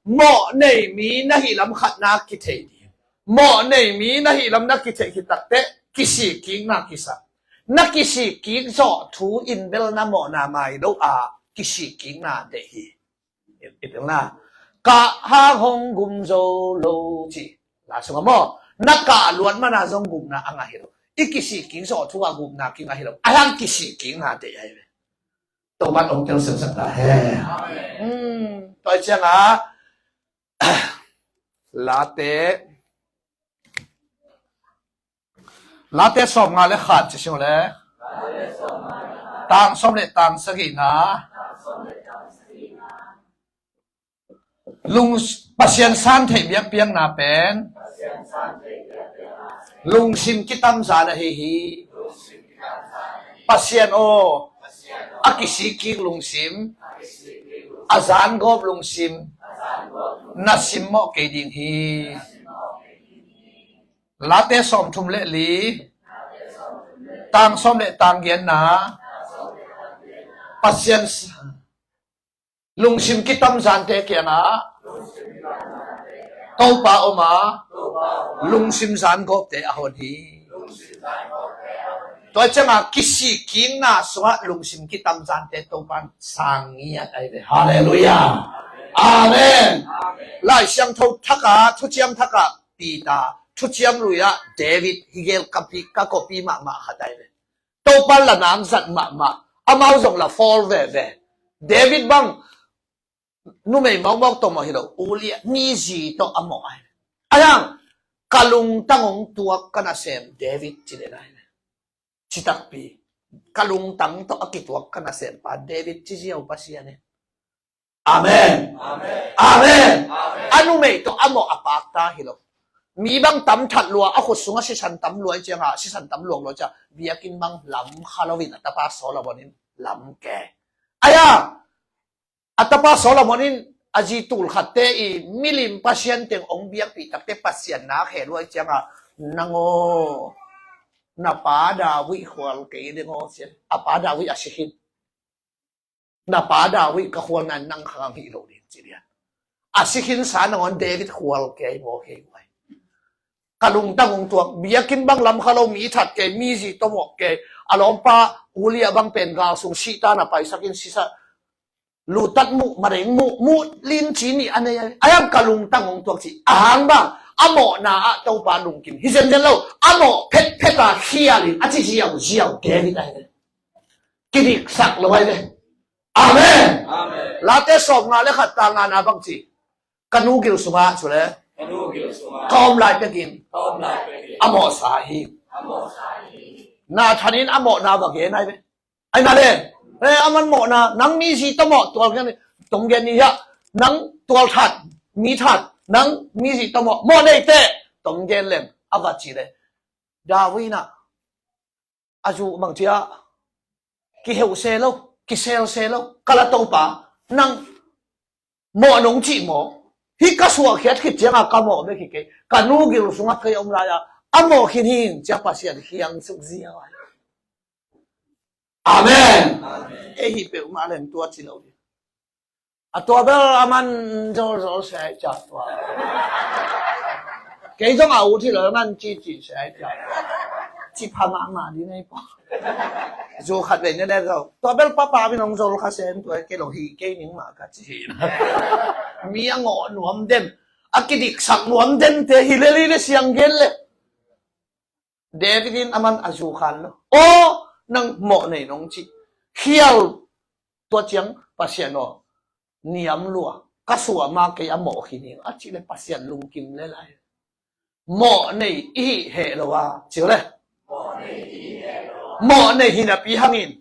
mawh nei mi na hih lam khatna kithei ding. Mawh nei mi na hih lam na kithei khit takte kisik kikna kisa. Na kisik kik zawh thu in bel na mawhna mai lo a kisik kikna deih hi. I telna kah hang hong gum zo lo ci. La sunga maw na kah luat mana zong gumna a ngah hi lo. I kisik kik zawh thu a gumna kingah hi lo. A hang kisik kikna deih ai ve. Topan ong tel semsak ta he. Tua cianga Late Late sawm nga le khat ci sing le tang sawm le tang sagihna lung Pasian san theih biakpiakna pen lungsim kitamzan ahi hi. Pasian aw a kisik kik lungsim a zangawp lungsim na simmawh kei ding hi. Late sawmthum le li tang sawm le tang giatna Pasian lungsim kitamzante kiangah Topa oma lungsim zangawpte a hon hi. Tua cianga kisik kikna sungah lungsim kitamzante Topan sang ngiat ai ve. Halleluiah. Amen. Lai Siangtho thakah thuciam thakah Peter thuciam lui-ah David hi gel ka pi ka kopi mahmah khat ai ve. Topa la nang zat mahmah amau zong la fawl veve. David bang numei mawkmawk tawh mawh hi lo, Uliah mizi tawh a mawh ahi. Ahi hang, ka lungtang hong tuak ka nasem David ci den ahi. Citakpi, ka lungtang tawh a kituak ka nasempa David ci ziau Pasian in. Amen. Amen. Amen. Amen. A numei tawh a mawh a pakta hi lo. Mi bang tam that lua, a khut sungah sisan tam lua i ciangah, sisan tam luak lua ciah, biakinn bang lam kha loin a tapa Solomon in lam ke. Ahi hang, a tapa Solomon in a zi tul khatte i milim pasian teng hong biakpih takte Pasian na khe lua i ciangah, nang aw, na pa David khual kei ding aw, ci a, a pa David a si khin. Na pa David ka khualna in nang kha ngang hi lo ding ci lian. A si khinsa nangawn David khual kei maw kei guai. Ka lungtang hong tuak, biakinn bang lam kha lo, mi that kei, mizi tawh mawh kei. A lawmpa Uliah bang pen gal sung sihta na paisak in sisa, lutat muh, mareng muh, muh lin ci ni a nei a, ahi hang ka lungtang hong tuak ci. A hang bang, a mawhna ah Topa lungkim hi zenzen lo, a mawh phetphet a khial in a ci ziauziau David ahi ve. Kidiksak lo ahi ve. Amen. Amen. Late sawmnga le khat, tang ngana bang ci, ka nu gil sungah cu le, ka nu gil sungah, ka om lai pekin, ka om lai pekin, a mawhsa hi. A mawhsa hi. Nathan in a mawhna va gen ahi ve. Ahi na le, eh, a man mawhna, nang mizi tawh mawh tual gen, tong gen ni hiah, nang tual that, mi that, nang mizi tawh mawh, mawh nei teh, tong gen leng, a va ci le. David in ah, a zu bang ciah, kiheuh se lo, kisel se lo, ka la Topa, nang mawh nong cih maw? Hih ka suahkhiat khit ciangah ka mawh bek hi kei. Ka nu gil sungah kei om lai-ah a mawh khin hi ing, ci a Pasian khiang suk ziau ahi. Amen. Amen. Ei hih peuhmah leng tua ci lo ding. A tua bel a man zolzol se ai cia tua. Kei zong a ut hi lo a man cici se ai cia. Ci pha mahmah ding ei pua. Zu khat vei ne le zo. Tua bel papa min hong zol kha sen tua kei lo hi kei ning mah ka ci hi. Mi a ngawh nuam den, a kidiksak nuam den te hi le li le siang gen le. David in a man a zu khan lo. Aw, nang mawh nei nong ci. Khial tua ciang Pasian aw, niam lua, ka suah ma kei a mawh khin hi a ci le Pasian lungkim le lai. Mawh nei i hih heh lo a, ci le. Mawh nei hi napi hangin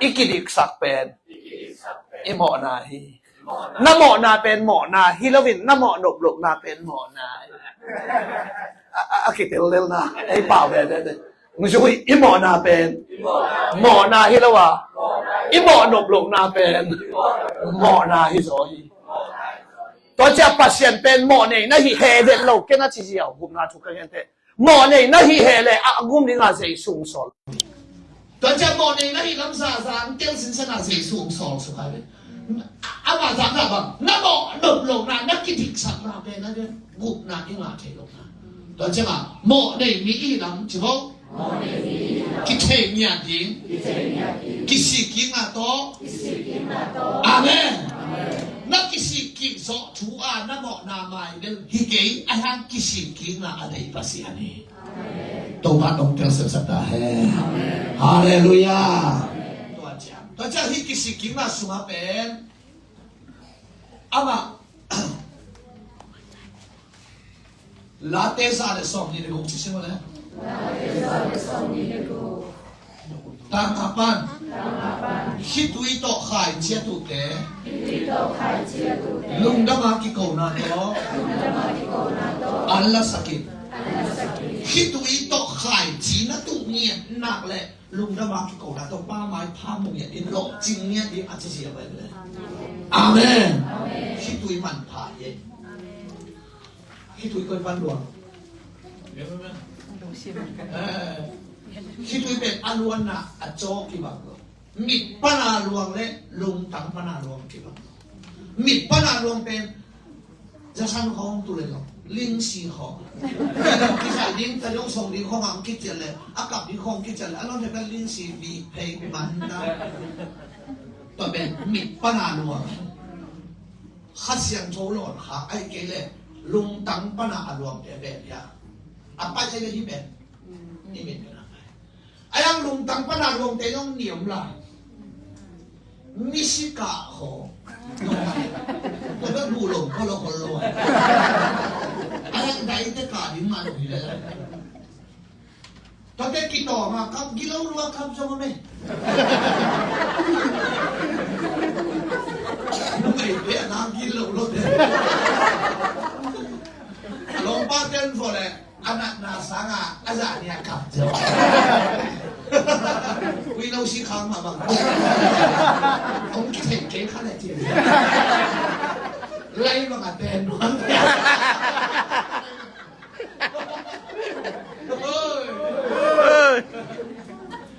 i kidiksak pen i mawhna hi. Na mawhna pen mawhna hi loin, na mawh noplohna pen mawhna hi. A, a, a kiteltelna ei pau veve. Zui, i mawhna pen mawhna hi lo a, i mawh noplohna pen mawhna hi zaw hi. Tua ciah Pasian pen mawh nei na hih heh vet lo, ken a ci ziau, gupna thu ka gen teh. Mawh nei na hih heh leh a gum dingah Jesu hong sawl. Tua ciah mawh nei na hih lam zahzah ang tel sinsen ah Jesu hong sawl suk hai ve. Amah zahzah bang, na mawh nop lohna, na kidiksakna pen a gupna i ngah theih lohna. Tua ciangah mawh nei mi i hih lam ci bo. Kithei ngiat ding. Kisik kikna tawh. Amen. Na kisik kik zawh thu a na mawhna mai bel hi kei, a hiang kisik kikna a deih Pasian hi. Topa tawh tel sepsep ta hen. Halleluiah. Tua ciang, tua ciang hih kisik kikna sungah pen amah Late za le sawmnih le guk ci sing le. Tang a pan. Khitui tawh khaici a tuhte. Lungdam a kikona tawh. An la sak in. Khitui tawh khaici na tuh ngiat nak le lungdam a kikona tawh Pa mai pha mu ngiat in lawhcing ngiat in a ci zia bai le. Amen. Khitui manpha hi. Khitui koi pan luang. Eh, khitui pen a luanna a caw kibang lo. Mit pana luang le lungtang pana luang kibang lo. Mit pana luang pen zasan khawng tu le lo. Lingsi khawng. Kisai ding ta dong song ding khawng ang kician le. A kap ding khawng kician le. A lon he pen lingsi bi phei man ta. Tua pen mit pana luang. Kha Siangtho lawn kha, ahih kei leh lungtang pana a luangte pen hia. A pai ahih leh hih pen. I mit pen a pai. A yang lungtang pana luangte zong ni om lai. Misi kah khawng. Ko ka buh lo, ko lo, ko lo. Ai, dai te kah ding mah lo hi le. Tate kitawng a kap, gilo lua kap zong om e. Numei te a na gilo lo te. A lawmpa ten vawh le. A natna sangin a zah nih a kap zia. Ui lo si khang mah bang. Hong kithei kei kha le ci. Lai bang a ten nuam.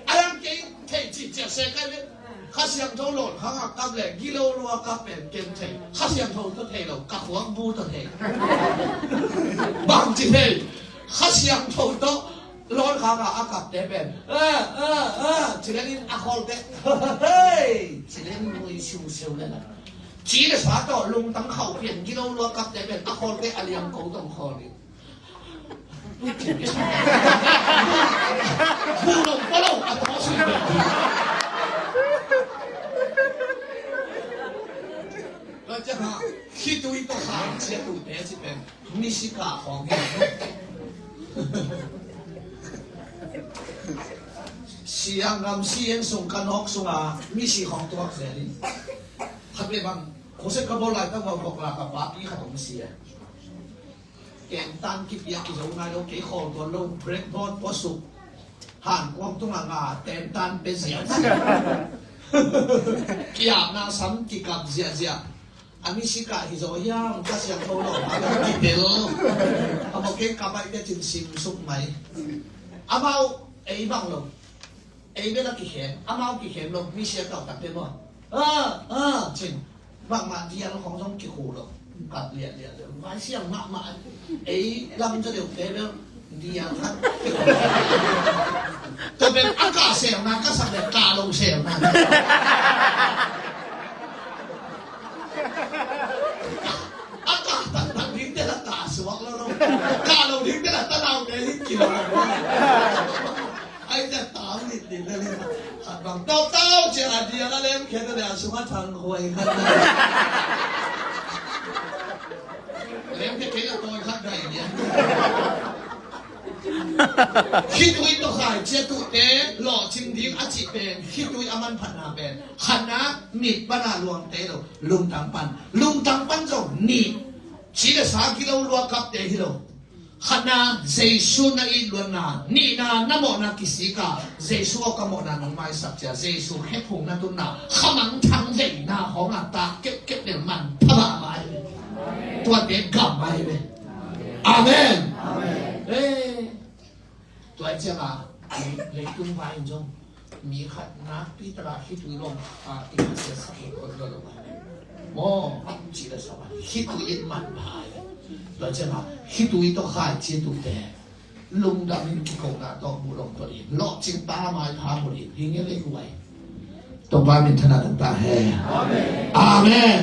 A yang kei thei ci cia se kai le. Kha Siangtho lawn khang a kap le, gilo lua kap pen ken thei. Kha Siangtho tawh thei lo, ka khuak bu tawh thei. Bang ci thei. Kha Siangtho tawh lawn khang a, a kapte pen. A, a, a, ci leng in a khawlte. Hei, ci leng nui siu siu le la. Ci le sa tawh lungtang khauh pian gilo lua kapte pen. A khawlte a liang ko tawh khawl in. Bulong palong a tawh sui. Tua ciang a, khitui tawh khai ciatute ci pen misi kah khawng hi. Siang ngam si eng sung ka nawk sung a misi khawng tuak zel in. Khat le bang, khuasek ka bawl laitak bang kawk la ka papi khat om si a. Kengtan kipia kizo nai lo, kei khawl tuan lo, breakboard pua suk. Han kuang tunga nga, tentan pe ziazia. Kiapna sam kikap ziazia. A misi kah hi zaw hiam, Kha Siangtho lo, a lo kipel. A mawk kei kap ai te cin sim suk mai. Amau ei bang lo. Ei bel a kikhem, amau kikhem lo, misi a kau tak te maw. A, a, cin. Mahmah dial khawng zong kikhu lo. Kap liahliah lo. Vai siang mahmah. Ei lam zaw deuh te bel dial khat. Tua bel a kah selna, ka sak le kah lo selna. A kah taktak ding te la kah suak lo lo. Kah lo ding te la tanau te hi kilo lo. Ai, cia tau nit nit le le. Khat bang tau tau cia a dial a lem khia le a sung a thang huai khat. Lem khia kei a tawi khat dai nia. Khitui tawh khai ciatute lawhcing ding a cih pen khitui a manphatna pen khatna, nit pan a luangte lo, lungtang pan. Lungtang pan zong nit ci le sa gilo lua kapte hi lo. Khatna, Jesu na itluatna. Nihna, na mawhna kisik a, Jesu aw ka mawhna nong maisak cia, Jesu khephung na tunna, khamangthang veina hong a tak kepkep bel manpha mahmah hi ve. Tuate gam mah hi ve. Amen. Amen. Eh. Tua ciang a, leitung vai in zong mi khat nakpi taka khitui lawm a, i khat sia sak hi kawt lo lo. Maw, ci le sa va khitui in man phai. Tua ciang a, khitui tawh khai ciatute lungdam in kikona tawh buh lawm tawh in lawhcing ta mai pha buh in hi nge lei huai. Topa min thana tang ta he. Amen. Amen.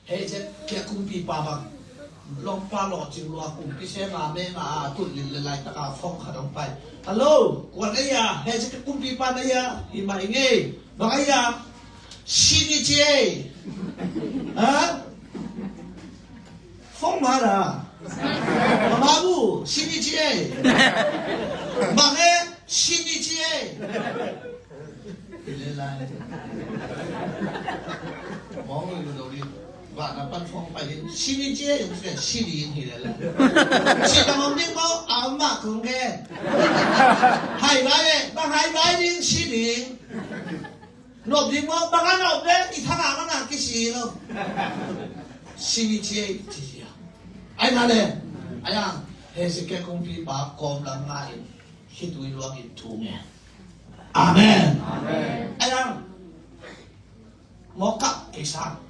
Hei, cia kia kumpipa bang lawmpa lawhcing lua kumpi sem a meng a tut lil le laitaka fong khat hong pai. Hello, kuan ei a, hei, cia kia kumpipa na ei a, hi mai ngei. Bang ei a, sini ci ei. Ha? Fong ma da. Mama bu, sini ci ei. Bang e, sini ci ei. Hi le lai. Mawng lui lu lo ding. Vana pan fong pai ding. Sini cie yung se, sini hi le lai. Si tang om ding maw, a om mah kong gen. Hai vai e, bang hai vai ding, sini. Nop ding maw, bang a nop ding, i thang a man a kisi lo. Sini cie, cie. Ai na le. Ai ang, Hezekiah kongpi pa kawm lam nga in. Khitui luang in thu ngen. Amen. Amen. Ai ang, mawk kah kei sang.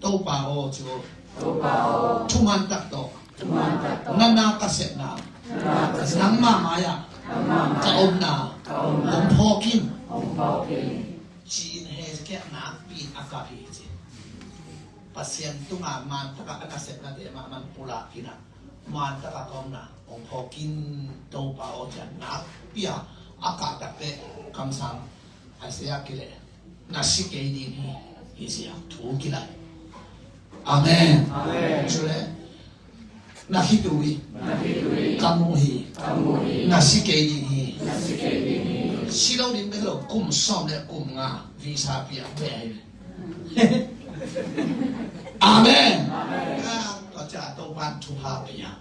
Topa aw, ci aw. Topa aw. Thuman tak tawh. Thuman tak tawh. Na na ka sepna. Na na ka sepna. Nangmah mai-ah. Nangmah mai-ah. Ka omna. Ka omna. Hong phawk in. Hong phawk in. Ci-in Hezekiah nakpi-in a kap hi ci. Pasian tungah man takah a nasepnate mahmah pulak in ah. Man takah ka omna hong phawk in, Topa aw, ci-a nakpi-a a kah takteh kamsang Isaiah kileh. na si kei ding hi, hi sia, thu kilai. Amen. Amen. Cule, na khitui ka mu hi, na si kei ding hi. Si lo ding bek lo, kum sawm le kum nga visa piak ve hi. Amen. Tua ciang Topa'n thupha pia.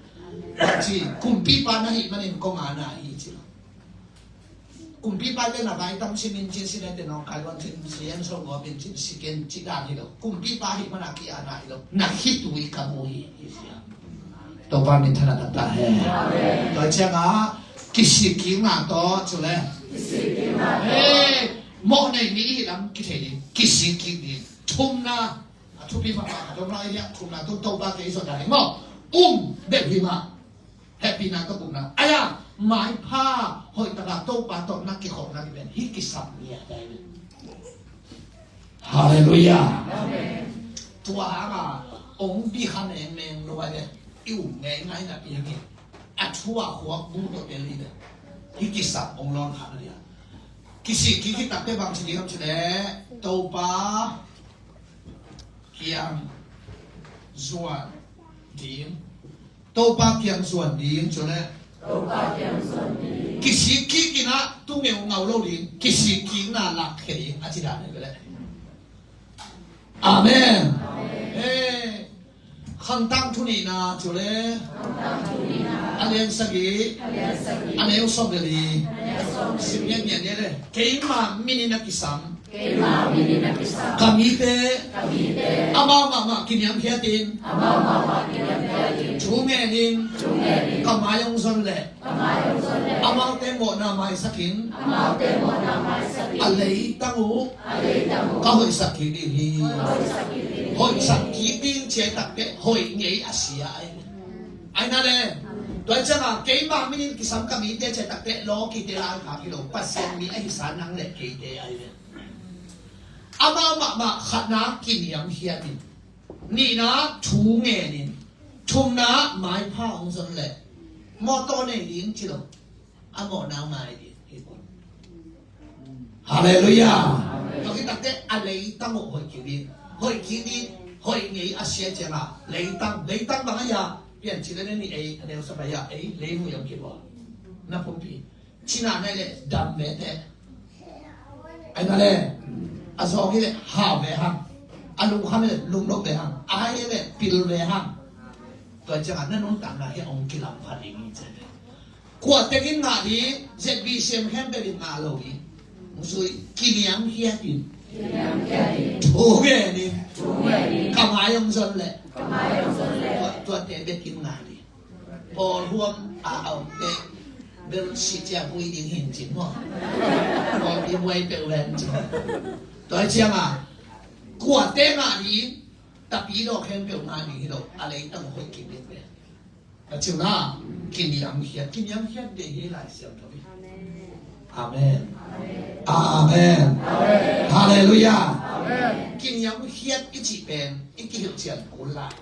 Ci, kumpipa na hih manin kong a na hi ci lo. Kumpipa te na vai tam simin cin si le te nong kai luan cin si en so ngawpin cin si ken ci dan hi lo. Kumpipa hih mana ki a na hi lo. Na khitui ka mu hi, hi sia. Topa min thana ta ta he. Tua cianga kisik kikna tawh cule. He, mawh nei mi hi lam kithei ding. Kisik kik ding. Thumna, a thupi mahmah a dong lai hiah thumna tu Topa kei zot a ding maw. Um, bek hi mah. Hehpihna tawh gupna. Aya, maipha hoihtaka Topa tawh na kikhopna ding pen hih kisam ngiat ahi ve. Halleluiah. Tua hanga ong bikha mengmeng lo ahi ve. I um ngeingai napi hangin a thu a khuak bu tawh tel hi ve. Hih kisam ong lawn khat na dia. Kisik kik hi takte bang ci ding am ci leh Topa kiang zuan ding. Topa kiang zuan ding, cule. Topa kiang zuan ding. Kisik kik in ah tu ngeungau lo ding, kisik kikna lakkhia ding, a ci dan hi ve le. Amen. Amen. He, Khangtang thu nihna, cule. Khangtang thu nihna. A lian sagih. A lian sagih. A neu sawm le li. A neu sawm le li. Sim ngiatngiat ni le. Keima min in a kisam. Keima min in a kisam. Ka mite. Ka mite. Amau mahmah kiniamkhiatin. Amau mahmah kiniamkhiatin. Thu ngenin. Thu ngenin. Ka mai hong zon leh. Ka mai hong zon leh. Amaute mawhna maisakin. Amaute mawhna maisakin. A leitang uh. A leitang uh. Ka hoihsak kik ding hi. Ka hoihsak kik ding hi. Hoihsak kik ding ci a takte hoih ngei a sia ahi. Ahi na le. Tua cianga keima min in kisam ka mite ci a takte lawkite lai kha hi lo. Pasian mi ahi sa nang le keite ahi ve. Amau mahmah khatna kiniamkhiatin. Nihna thu ngenin. Thumna maipha hong zon leh. Mawtaw nei ding ci lo. A mawhna ngai ding hi pon. Halleluiah. Tua khit takte a leitang uh hoih kik ding. Hoih kik ding. Hoih ngei a sia cianga leitang. Leitang bang a hia. Piancil le ni ei a neu sapa hia ei lei mu yam kik uh a. Na pumpi. Cina nai le dam ve te. Ahi na le. A zawng hi le hau ve hang. A lungkham hi le lungdok ve hang. A hai hi le pil ve hang. Tua cianga na nuntakna hi a hong kilam pha ding hi ci ve. Kua teng in ngah ding, Z B C M khempeuh in ngah lo ding. Hong zui, kiniamkhiat in. Kiniamkhiat in. Thu ngen in. Thu ngen in. Ka mai hong zon leh. Ka mai hong zon leh. Tua, tuate bek in ngah ding. Pawl huam a, a om te. Bel si cia hui ding hin cin maw. Pawl pi buai peuh ven cin. Tua cianga. Kuate ngah ding. Tapi lo khempeuh ngah ding hi lo. A leitang hoih kik ding ve. Ka cihna, kiniamkhiat, kiniamkhiat ding hi Lai Siangtho hi. Amen. Amen. Halleluiah. Kiniamkhiat i cih pen, i kihilh cian kul lai.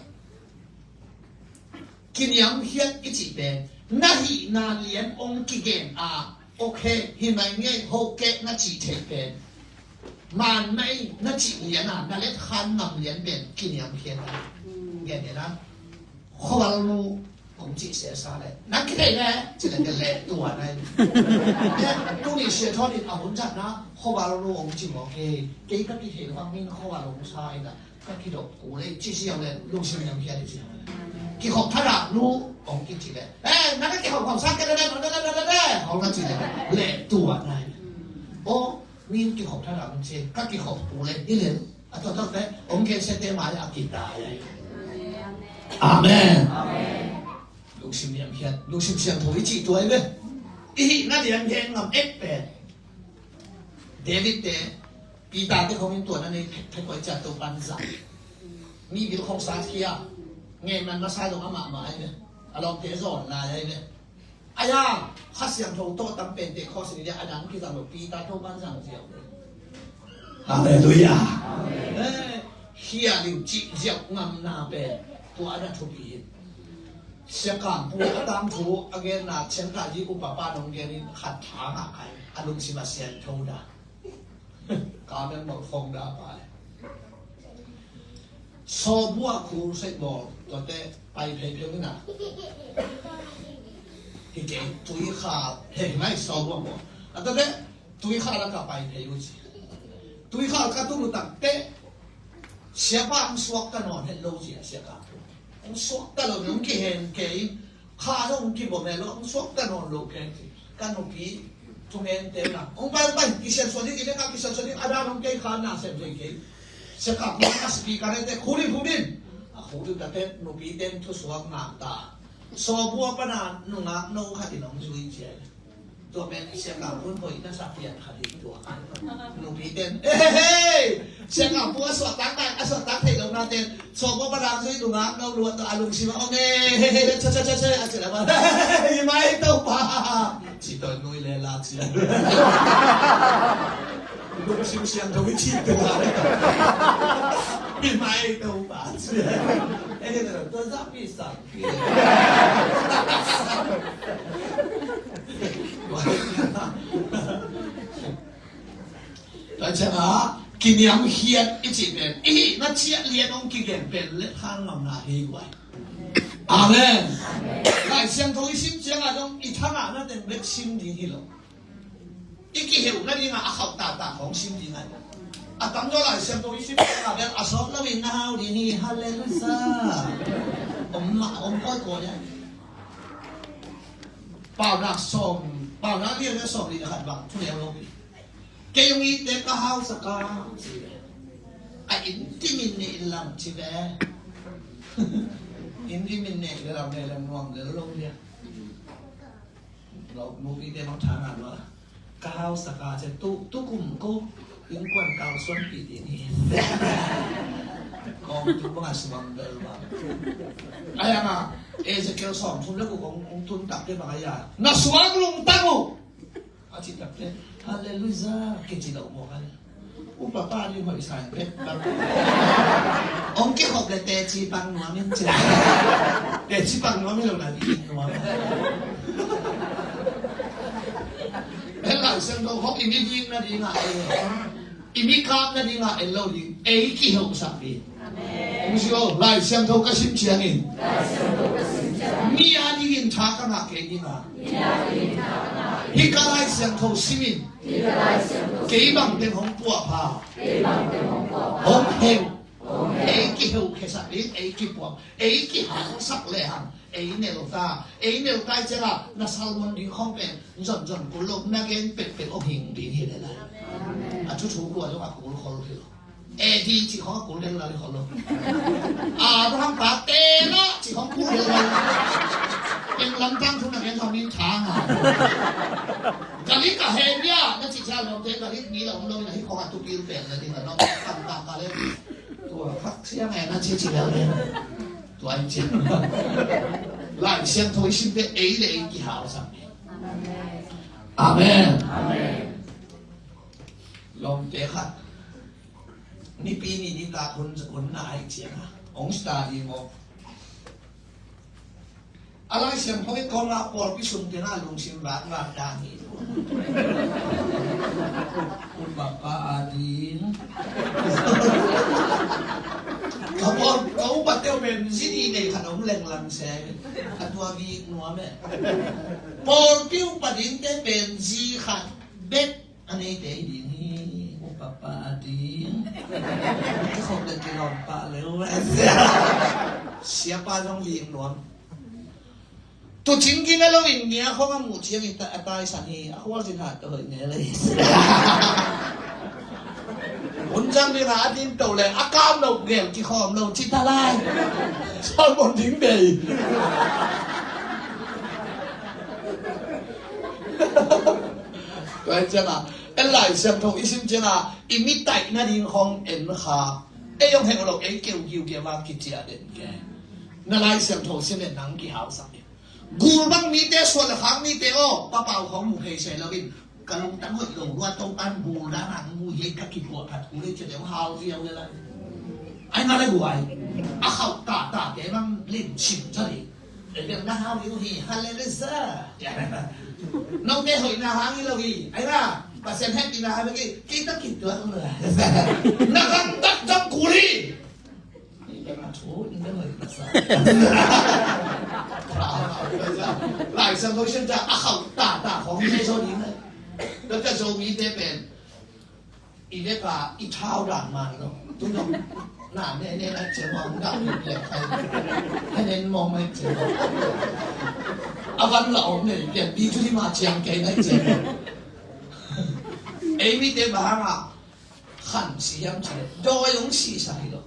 Kiniamkhiat i cih pen, na hihna lian ong kigen a, okay, hi mai ngei, ho keh na cih theih pen. Man mai na cih lian a, na let khan ngam lian pen, kiniamkhiat a. Gen lian a. Khuaval nu ong cih sesa le. Na kithei le, ci le, le tua nai. Tuni sia thawnin a hun zat na, khuaval nu ong cih mawk hi. Kei ka kithei vang min khuaval ong sa hi na. Ka kidop ku le, ci siang le, lungsim niam khia le ci. Kikhop thada nu ong kici le. Eh, na ka kikhop khop sa ke le, le, le, le, hong na ci le, le tua nai. O, min kikhop thada ong ci, ka kikhop ku le, i le. A tua tua te, ong ke se te mai a kita ai. Amen. Lungsim niam khia, lungsim siang tho i ci tua i ve. I hihna lian gen ngam ek pen. David te, Peter te khong in tua na nei phet phet koi cia Topa'n zang. Mi bil khong sa khia. Ngen man masa dong amah mah ai ve. A lawmte zawn lai ai ve. Aya, Kha Siangtho tawh tam pen te khaw sin dia a dang kizang lo Peter Topa'n zang ziau. Halleluiah. Eh, khia liu cih ziau ngamna pen. Tua a na thupi hi. Sia Kam Pu a tangthu a genna Chiang Kai-i upa pa nong genin khat tha ngah kai. A lungsim a siangtho dah. Ka mel mol khong da pa le. Sawbua khul sei bawl tuate pai phei phei ina. Hi kei tui kha hei mai sawbua bawl. A tuate tui kha la ka pai phei u ci. Tui kha ka tu lu tak te. Siapa ang suak ka nawn het lo ci a siapa. Ang suak ka lo nung ki hen kei. Kha zong kibawm e lo, hong suakta nawn lo keng ci. Ka nupi thungen te na. Hong pai pai, kisiansuan ding, i leka kisiansuan ding, a dan hong kei kha na sem thei kei. Siakap hong a speaker te, khul in, khul in. A khul in ta te, nupi ten thusuak ngak ta. Sawbua pana nungak no khat in hong zui cia. Tua pen siakap hun hoih na sa pian khat in tua. Nupi ten, eh, eh, eh. Siakap pu a suaktak na, a suaktak thei lo na ten. Sawbua palang zui nungak no luat a lungsim a ong e. Cha cha cha cha a ci la ba. Hi mai Topa. Ci tawi nui le la ci a. Lungsim siangtho i ci te la. Hi mai Topa ci a. E ke ta tua za pi sa. Tua ciangah kiniamkhiat i cih pen i hihna ciah lian hong kigen pen le thangamna hi guai. Amen. Lai Siangtho i sim ciangah dong i thangahna teng bek sim ding hi lo. I kiheuh nadingah a khauh taktak hong sim dingah. A tamzaw Lai Siangtho i sim ciangah bel a sawt loin na hau ding hi. Halleluiah. Om mah om kawikawi a. Paunak sawm, paunak lian le sawm li le khat bang thu neu lo pi. Kei hong itte ka hausak a, ci ve. A inn timin ne in lam ci ve. Inn timin ne in lam ne lam nuam le lo lia. Lo nupi te mang thang a lo. Ka hausak a ci tu, tu kum ko. Innkuan kalsuanpih ding hi. Kong tu bang a suang bel bang. Ai ama, Ezekiel sawm thum le kuk kong tun tak te bang ai a. Na suang lungtang uh. A ci tak te. Halleluiah. Kici lo mo kan. Upa pa ni hoih sa in pek bang. Ong kikhop le teci pang nuam in ci. Teci pang nuam in lo na ding nuam. Hih Lai Siangtho hong i mi ding nadingah, i mi kap nadingah en lo ding, ei kiheuhsak ding. Amen. Hong si lo, Lai Siangtho ka sim ciangin, Lai Siangtho ka sim ciangin, mi a dingin tha ka ngah kei dingah, mi a dingin tha ka ngah kei dingah, hih ka Lai Siangtho simin, hih ka Lai Siangtho simin, kei bang teng hong puahpha, kei bang teng hong puahpha, hong heu, hong heu, ei kiheuhkhiasak ding, ei kipuak, ei kihausak lehang. Ei neu ta, ei neu ta i ciangah na salmon ding khong pen zon zon kul lo, na gen pekpek aw hing ding hi le lai. A thuthu kua zong a kul khol hi lo. Edi ci khong a kul deng lai khol lo. Abraham pa Tera ci khong kul deng lai. Pen lamtang thu na gen khong min thang a. Galik a he bia na ci cia lawmte Galik mi la om lo na hi khong a tupil pen na ding a no. Tang tang ka le. Tua khak siang e na ci ci lel le. Tua in cian. Lai Siangtho i simte ei le ei kihausak. Amen. Amen. Lawmte khat. Nipi ni nitak hun hun na ai ciang a. Ong study mawk. A Lai Siangtho i kong a pawlpi sung tengah lungsim vak vak dang hi. Upa pa a ding. Ka pawl, ka upa teu pen zi nih nei khat om lenglang se. A tua vik nuam e. Pawlpi upa dingte pen zi khat bek a neite hi ding hi. Upa pa a ding. Ka khop le kilawm pah le uh. Siapa zong vik nuam. Tucing gina lo in nia khong a muh ciang in a taisan hi, a khual cin hat ka hoih ngel hi. Hun cang ding a din to le a kam lo ngel kikhawm lo cin ta lai. Salmon ding bei. Tua hi ciang a, en Lai Siangtho i sim ciang a, i mi taih nading khong en kha. Ei hong heh lo, ei keu kiu keu a kiciah den ke. Na Lai Siangtho sim en nang kihausak in. Gul bang mite, suan le khak mite aw, papau khong mu phei se lo in, ka lungtang hoih lo lua, Topan gul dan ang mu hi, ka kipuah phat kul hi, cia deuh hau ziau le lai. Ai nga le guai. A khauh ta ta te bang lim sim ca li. Ei bang na hau hi, halleluiah. Note hoih na hang hi lo hi. Ai nga. Pasian hehpihna hai bek hi. Kei tak kituak lo. Na gamtat zong kul hi. Ni bek a thu in bek lo hi. Lai Siangtho Siangtho a khauh tata khong ne zo ding na. Tua ka Zomite pen i vek a i thau dan man lo. Tu dong na ne ne na ciang mong dang ne piak kai. He nen mong mai ciang mong. A van la om ne piak bi tu di ma ciang kai na ciang mong. Ei mite bang hang a khan si hiam cih leh dawi hong sihsak hi lo.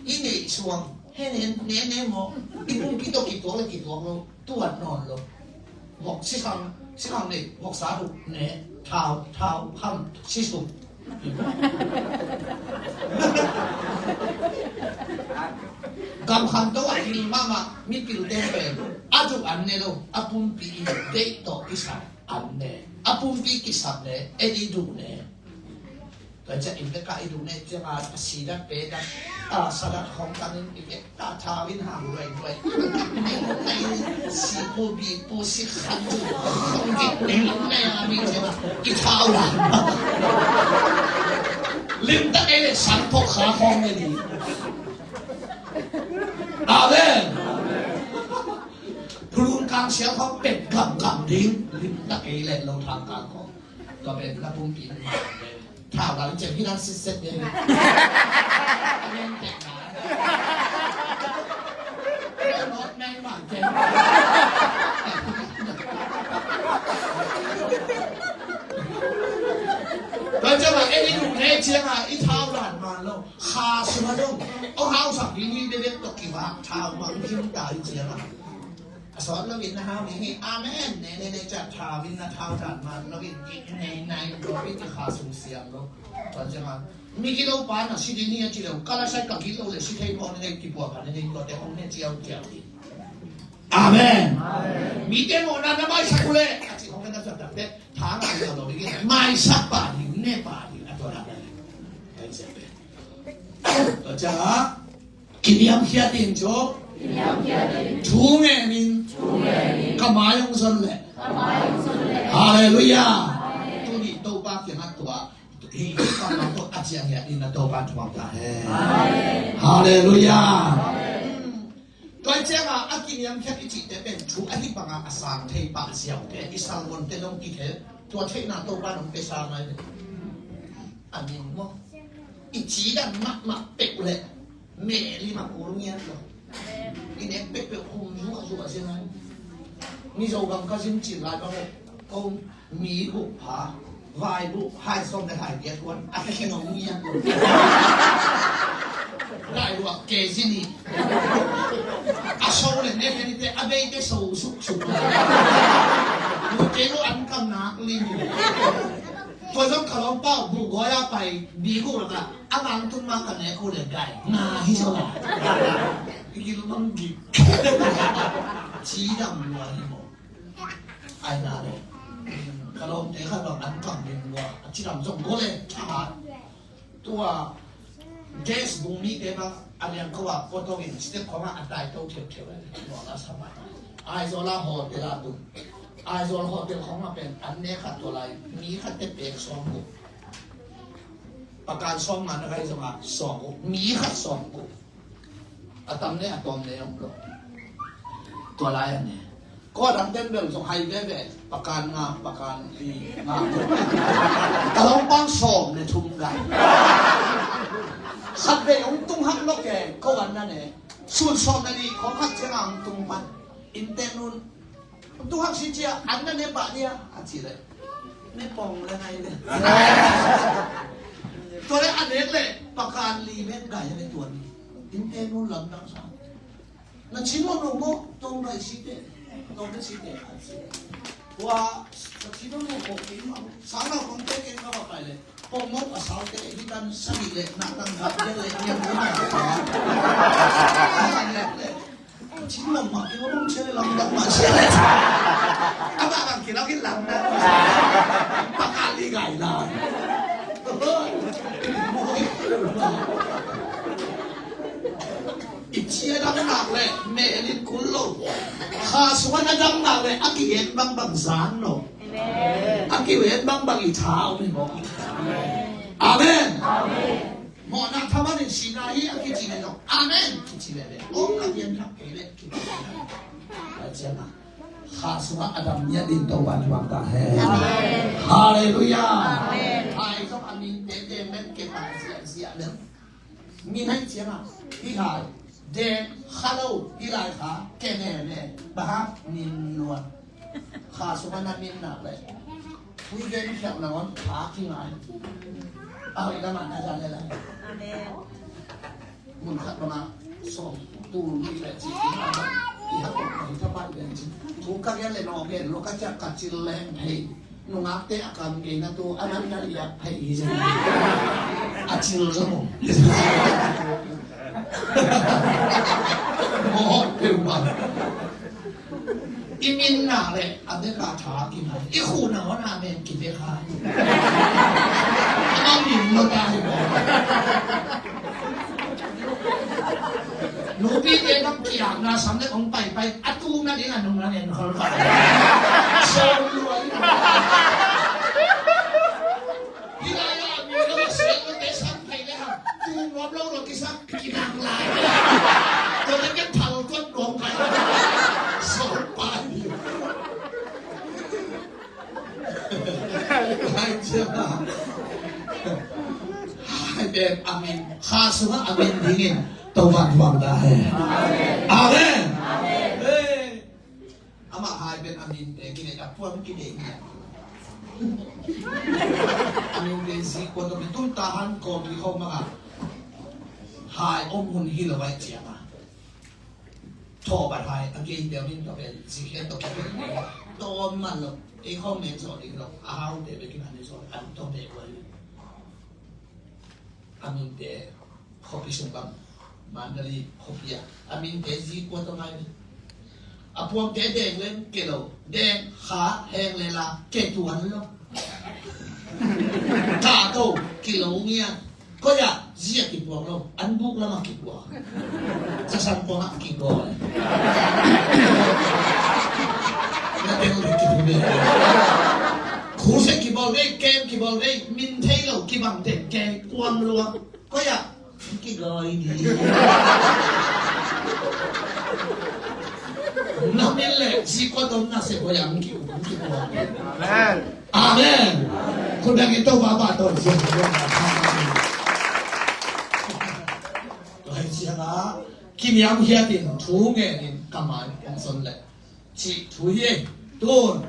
I neih suang he nen ne ne mong. I pumpi tawh kituak le kituak lo. Tuat nawn lo. Vok sikhang, sikhang nei, voksa duk ne, thau, thau, ham, sisuk. Gam khangto a hil mahmah mipilte pen a duk an ne lo, a pumpi i deih tawh kisam an ne. A pumpi kisam ne, en i duk ne. Tua ciang i vek a i duk ne ciang a, a si dat pe dat, a sa dat khong tang in i vek a thau in hang luai luai. Nei nei si pu bi pu si khan tu khong vek nei nei a mi ciang a i thau la. Lim tak ei le sang thok kha khong ne di. Amen. Phulun kang sial khong pet gam gam ding. Lim tak ei le lo thang kang khong. Tua pen na pumpi in ma pen thau lam ciang hi lang sitset ding. Tua ciang a ei i duk ne ciang a i thau dan man lo. Kha sung a dong. Ong hausak ding hi bebek tawh kivak thau mang kim ta i ciang a. A sawt lo in na hau ding hi. Amen. Ne ne ne ca thau in na thau dan man lo in i nei nai lo in i kha sung siang lo. Tua ciang a mi gilo pa na si ding hi a ci lo. Ka la sai ka gilo le si thei mawk ne ne kipua ka ne ne tua te hong ne ciau ciau hi. Amen. Mite mawhna na maisak uh le a ci hong na sa tak te tha ngai lo lo ding hi. Maisak pa ding ne pa ding a tua na. Tua ciang a Kiniamkhiat in cu. Kiniamkhiat in. Thu ngen in. Thu ngen in. Ka mai hong zon leh. Ka mai hong zon leh. Halleluiah. Amen. Tuni Topa kiangah tua. Hi, hi, pa, pa, pa, a ciang hiat in a Topa thuak ta hen. Amen. Halleluiah. Amen. Tua ciang a, a kiniamkhiat i cihte pen thu ahi bangah a sang thei pah ziaute i salmonte dong kithei. Tua theihna Topa nong pia sa ngai ve. A min maw? I cidam mahmah peuh leh mehlim a kul ngiat lo. I nek peuhpeuh khum zuahzuah sia ngai. Mizo gam ka zin cil lai bang uh ko mi guk pha vai buh hai sawm le hai giat kuan a khe nong ngiat lo. Lai ruak ke zin i a so le nek hen i te a bei te so suksuk lai. Lu ke lu an kam nak lim. Tua zong ka lawmpa uh buh gawi a pai bi guk lakah a ngang tun ma ka nek uh le gai nga hi zaw la. I gil mang gik. Cidam lua hi maw? Ai na le ka lawmte khat bang an kam ding lua a cidam zong go le thahat. Tua gas bung mite bang a liang khawh a pawtawk in step khawngah a tai to theuhtheuh a nuam a sa mai. Aizawl a hotel a tun. Aizawl hotel khawngah pen an ne khat tua lai mi khat te pek sawm uh. Pakan sawm nga na kai zongah sawm uh. Mi khat sawm uh. A tam ne a tawm ne om lo. Tua lai a ne. Kua dang ten bel zong hai veve. Pakan nga, pakan li nga. Ka lawmpang sawm le thum gai. Khat vei hong tung hak lo ke, ko an na ne. Sun sawm le li khawng khat ciang a hong tung pan. Innte nun. Hong tung hak si cia, an na ne pah dia, a ci le. Ne pong le ngai le. Tua le a nek le, pakan li mek gai le tua ni. Innte nun lam dang sa. Na chin lo lo mo, tong bai si te, tong bai si te. Wa, na chin lo lo ko ki ma. Sang na kong te ken ka ba pai le. Pong mo a sau te, hi tan sa ni le, na tang ga le le, niam ko na. Chin lo ma, ki lo mo che le lam dang ma che le. A ba bang ki lo ki lam na. Pa ka li gai la. I ci a dam nak le mehlin kul lo. Kha sung a na dam nak le a kigen bangbang zan lo. Amen. A kiven bangbang i tha om hi maw? Amen. Mawhna thaman in sihna hi a kici le zong amen kici lele. Om a pian thak kei le kici lele. Tua ciangin kha sungah a dam ngiat ding Topa'n thuak ta hen. Halleluiah. Hai zong a minte deng le kepa ziahziah le. Min hai ciangin hih hai deng kha lo, hih lai kha kene ne, bang hang min luan. Kha sungah na min nak leh tui gen khiak nangawn kha kingai. A hoih lamah na za le lai. Amen. Mun khat bangah sawm tul nih le ci in a bang i hak kong hi thapai gen ci. Thu ka gen le naw gen lo ka ciak ka cil leng thei. Nungakte a kam gei na tu a nan na liak phei hi zong a cil zong om. Mawh peuhmah. I min nak leh a bek a tha kinai. I khuh nangawn amen kibek a. Amau min lo ta hi maw? Nupite bang kiakna sam le hong paipai a tu nading a nung na nen khol pai. Sawm lua hi. Hih lai-ah mi lo a siat lote sam thei le hang tu nuam lo lo kisam kinang lai. Tua le ken thal tuan nuam pai. Sawm pai. Hai cia. Hai pen amen. Kha sungah amen dingin Topa'n thuak ta hen. Amen. Amen. Amah hai pen aminte kinei a puan kinei ni. Aminte zi kuan tawh tum ta han kawm ni khawm mah a. Hai om hun hi lo vai ciang a. Thawh bat hai a gei deuh in tawh pen zi khen tawh pen ni. Tawm man lo. Ei khawm nen zawh ding lo. A haute be kiman ni zawh an tawh be kuan. Aminte khuapi sung bang Mandalay khuapi ah aminte zi kua tawh ngai. A puangte deng leng ke lo, deng kha heng le la ke tuan lo. Ka to kilo ngia. Koi ah zi a kipuang lo, an buk lam a kipuang. Zasan puang a kipuang. Na teng le kipuang. Khuse kibawl vei, kem kibawl vei, min thei lo kibang teng ke kuam lua. Koi ah kigawi ni. Na min le zi kua dom na se koi ah kium kigawi. Amen. Amen. Khut bengin Topa pahtawi sia. Tua hi ciangin kiniam hiatin thu ngenin ka man kong son le. Cih thu hi ei, tun,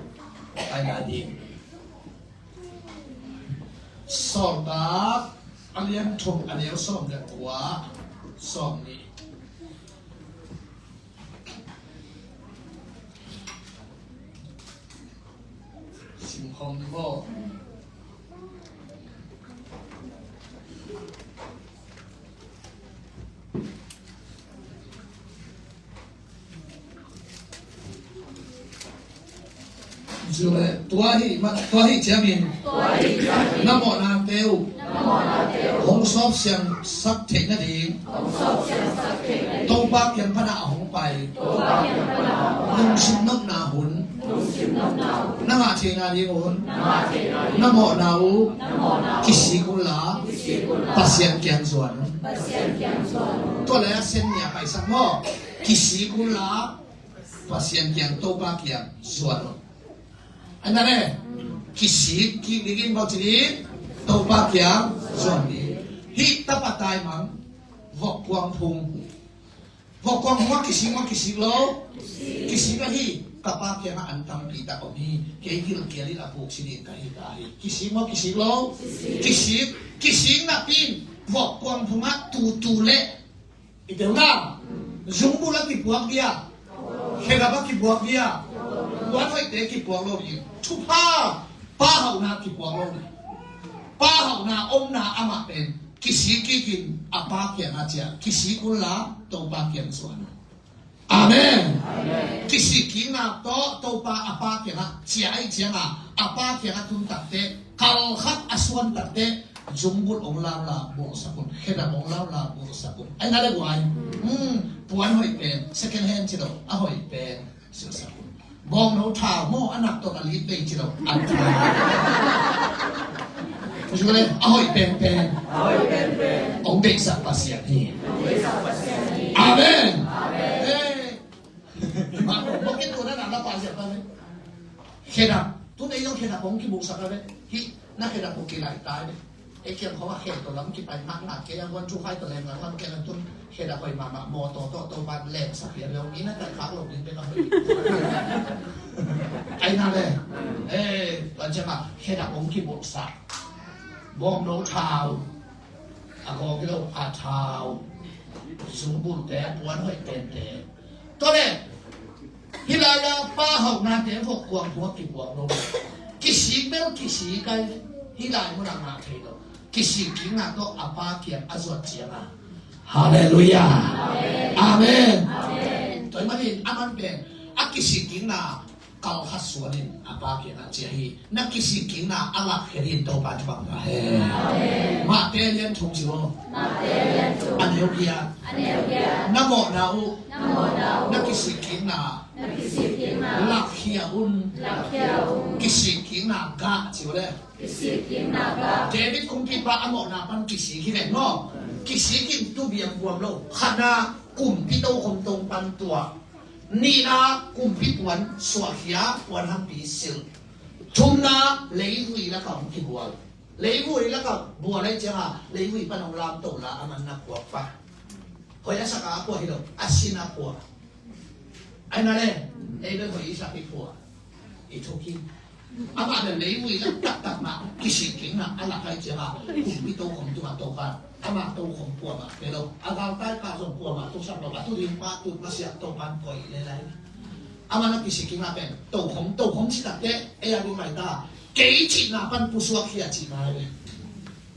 ai na ding. Sawltak a lian thum a neu sawm le kua, sawm nih. Sim khawm ni maw? Tua hi, tua hi ciangin na mawhnate uh hong sawp siangsak theih nading Topa kiang pana a hong pai lungsim nopna hun na ngah theih nading un na mawhna uh kisik unla Pasian kiang zuan un. Tua le a sen nia paisak maw? Kisik unla Pasian kiang, Topa kiang zuan un. Anna le kisik kik dingin bawlcin in Topa kiang zuan ding. Hih tapa taimang vokkuang phung. Vokkuang phung a kisik maw, kisik lo? Kisik ahi. Ka pa kiangah an tampi tak om hi. Kei gilkial in a puk sinin ka hi ta hi. Kisik maw, kisik lo? Kisik. Kisik napi in vokkuang phungah tutu le i teu na, zungbul a kipuak dia, khedap a kipuak dia, puan hoihte kipuak lo ding. Thupha, pa hauhna kipuak lo ding. Pa hauhna omna amah pen kisik kikin a pa kiangah ciah, kisik unla Topa kiang zuan. Amen. Kisik kikna tawh Topa a pa kiangah ciah ahih ciangin a pa kiangah tun takteh, kalkhat a suan takteh, zungbul hong laula bawlsak un, khedap hong laula bawlsak un. Ai na le guai. Hmm, puan hoih pen second hand ci lo, a hoih pen silsak un. Bawngno thau maw, a nak tawh a lit vei ci lo. An thau. Tua le a hoih penpen. Hong deihsak Pasian hi. Amen. Hey. Mah bawk in tu na na la pa siap ta le. Khedap. Tu nei zong khedap hong kibuhsak a ve. Hih na khedap hong kilai tai ve. Ei kiang khawng a khe tawh lam kipai ngakngak kei a, guan thu khai tawh leng ngakngak kei a, tun khe dah hoih mahmah, mawtaw tawh Topa'n lengsak pian lo, mi na taih khak lo ding bek a hoih. Ai na le, eh, tua ciang a khe dah hong kibawlsak. Bawngno thau, a gawng hi lo a thau, zungbulte, puan hoih tente. Tua le, hih lai-a pa hauhnate vok kuang phung a kikuang lo. Kisik bel kisik ai. Hih lai munah ngah thei lo. Kisik kikna tawh a pa kiang a zuat ciang a. Halleluiah. Amen. Tua ahih manin a man pen a kisik kikna kal khat suan in a pa kiang a ciah hi. Na kisik kikna a lak khia ding Topa thupha pia hen. Matthai lian thum ci maw? A neu giat. Na mawhna uh. Na kisik kikna lak khia un. Kisik kikna gah ci uh le. David kumpipa a mawhna pan kisik hi ven maw? Kisik in tu biang buam lo. Khatna kumpi tokhom tong pan tuak. Nihna kumpi puan suahkhia, puan hangpi silh. Thumna leivui lakah hong kibual. Leivui lakah bual ahih ciangin leivui pan hong lamto la a man na kuak pah. Hoih a sak a pua hi lo, a sin a pua. Ai na le, ei bel hoih i sak i pua. I thuk hi. Amah bel leivui lak taktak mah kisik kikna a lak ahih ciangin kumpi tokhom tungah Topa'n amah tokhom kuamah pe lo. A galtai pa zong kuamah tuksak lo. A tu ding pa tut masiah Topa'n koih le lai. Amah na kisik kikna pen tokhom, tokhom cih takteh ei a ding mai ta. Kei cihna pan pusuak khia cihna hi.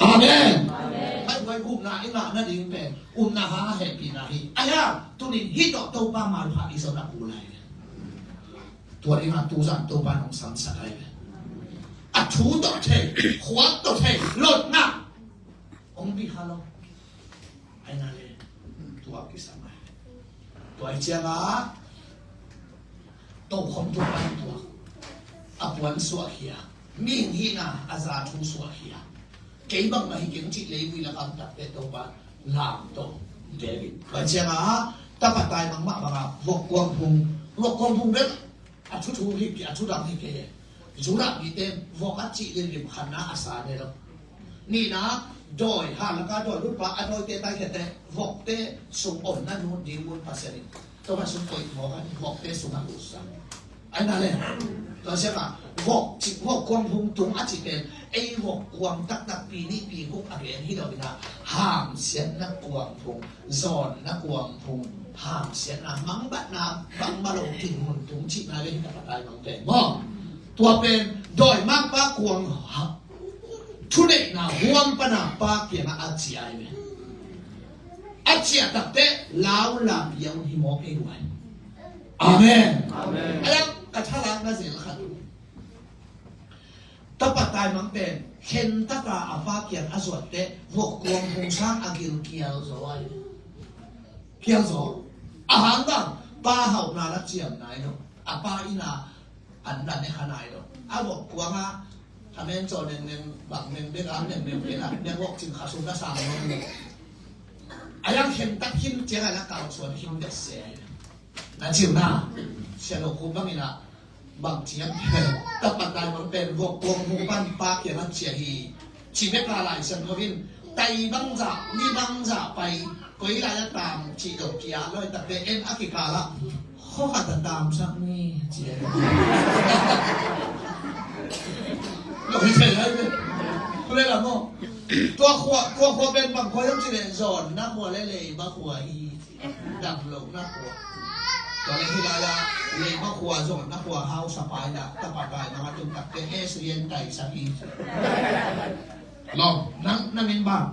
Amen. Amen. Pai buai gupna i ngah nading pen upna hang a hehpihna hi. Ahi hang tuni-in hih tawh Topa maipha i zon a pu lai. Tua dingin tu zan Topa in hong samsak ahi ve. A thu tawh thei, khuak tawh thei, lotna hong bia kha lo. Ahi na le, tua kisam ahi. Tua ahih ciangin tokhom tua pan tuak, a puan suahkhia, mihing hihna a za thu suahkhia. Kei bangmah hi keng cih leivui lakah takteh Topa lamto David. Tua ciangin tapa taimang mah bangin vok kuang phung, vok kuang phung bek a thuthu hi kei, a thudang hi kei. Judah mite vok a cih limlim khatna a sa ne lo. Nihna dawi, hang lakah dawi lutpa a dawite taikhiate vokte sung onna lut ding mun Pasian in Topa sung koih mawk a, vokte sungah lut sa. Ahi na le, tua ciangin vok cih, vok kuang phung tung a cih pen ei vok kuang taktak pi nih pi guk a gen hi lo in a, hamsiatna kuang phung, zawnna kuang phung, hamsiatna, mangbatna bangmah lo dinmun tung cihna le hi tapa taimang pen maw? Tua pen dawimangpa kuang ha, thuneihna huam pana pa kiangah a ciah ahi ve. A ciah takteh lau lam yau hi mawk ei guai. Amen. Amen. A yang ka thalakna zel khat. Tapa taimang pen khen taka a pa kiang a zuatteh vok kuang phung sang a gil kial zaw ahi. Kial zaw. A hang bang pa hauhna la ciam nai lo. A pa inn a an dan e kha nai lo. A vok kuang a a men caw nengneng bang neng bek a nengneng bek a neng vok cing kha sung na sang lo. A yang khen tak khin ciang a la kau suan khin bek se. Na ciu na sia lo ku bang in a bang ciang tapa taimang pen vok kuang phung pan pa kiang a ciah hi. Ci bek a Lai Siangtho in tai bangzah, ni bangzah pai, koi lai a tam cih lo kia lo, takteh en a kikal ah khua khat a tamsak ni ci. Lo hi thei lai ve. Tua le la maw? Tua khua, tua khua pen bang khua hiam cih leh zawnna khua le leiba khua hi. Dam lohna khua. Tua le hih lai-ah leiba khua, zawnna khua hausa pai-ah tapa taimang a tun takteh S D N taisak hi. Lo, nang, nang in bang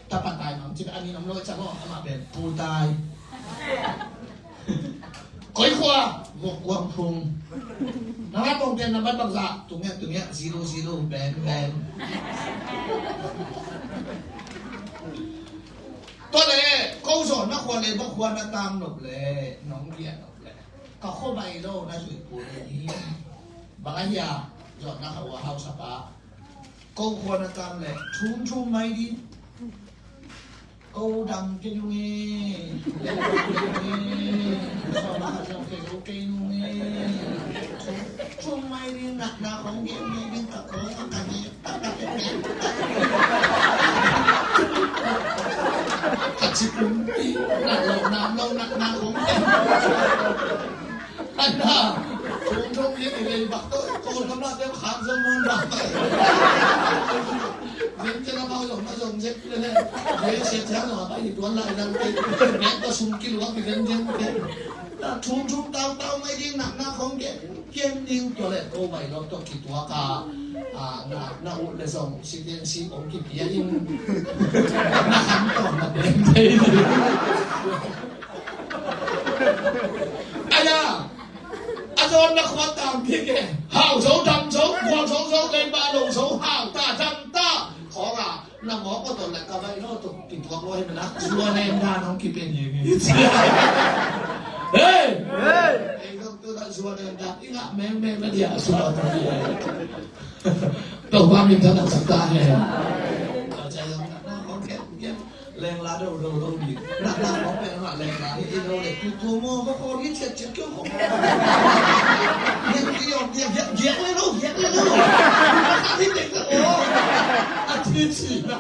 tapa taimang cih a min om lo cang aw, amah pen Pu Tai. Koi khua, Vok Kuang Phung. Nang a tongten nambat bangzah, tungiah, tungiah, zero, zero, ben, ben. Tua le, ko zawnna khua le, ba khua na tang nop le, nong giah nop le. Ka khuabai lo na zuih kul hi. Bang a hia, zawhna kha ua hausa pa. Ko khua na tang le thum thum mai ding. Ko dam kei nung e. Ko dam kei nung e. Ko dam kei nung e. Thum mai ding, natna khong gen mai ding, ka ko ka ka ne. Ka ci kumpi, na lo, na lo, na, na lo. Ai na, tung tung hi, hi, hi, bak to, ko lam na, dem kham zong mon bak. Zem zem na mau zong, na zong zem le le. Zem zem zem zong, bai tuan lai lang te. Nek ko sum ki luak, zem zem te. Na tung tung tau tau mai ding, na, na khong ke. Ken ding tua le ko vai lo tua kituak a, a, na, na ut le zong si den si ong kipia in. Na han to na den thei. Aya, a zon na khuat tam pi ke. Hau zo dam zo, gual zo zo, lei ba lo zo, hau ta dam ta. Khong a, na mawk aw tawh leh ka baih lo tawh kituak lo hi mena. Zuan en dan hong kipen hi ngi. Hei! Hei! Ei zong tu na zuan en dan i ngah mengmeng na dia zuan en dan. Topa min thanang sak ta hen. Ka cai zong na hong kian kian. Leng la do do do di. Na na hong pen ngah leng la hi i lo le tu tu mo ko ko ni chet chet kyo ko. Giak giak giak giak le lo giak le lo. Ka hi tek ko. A thi chi na.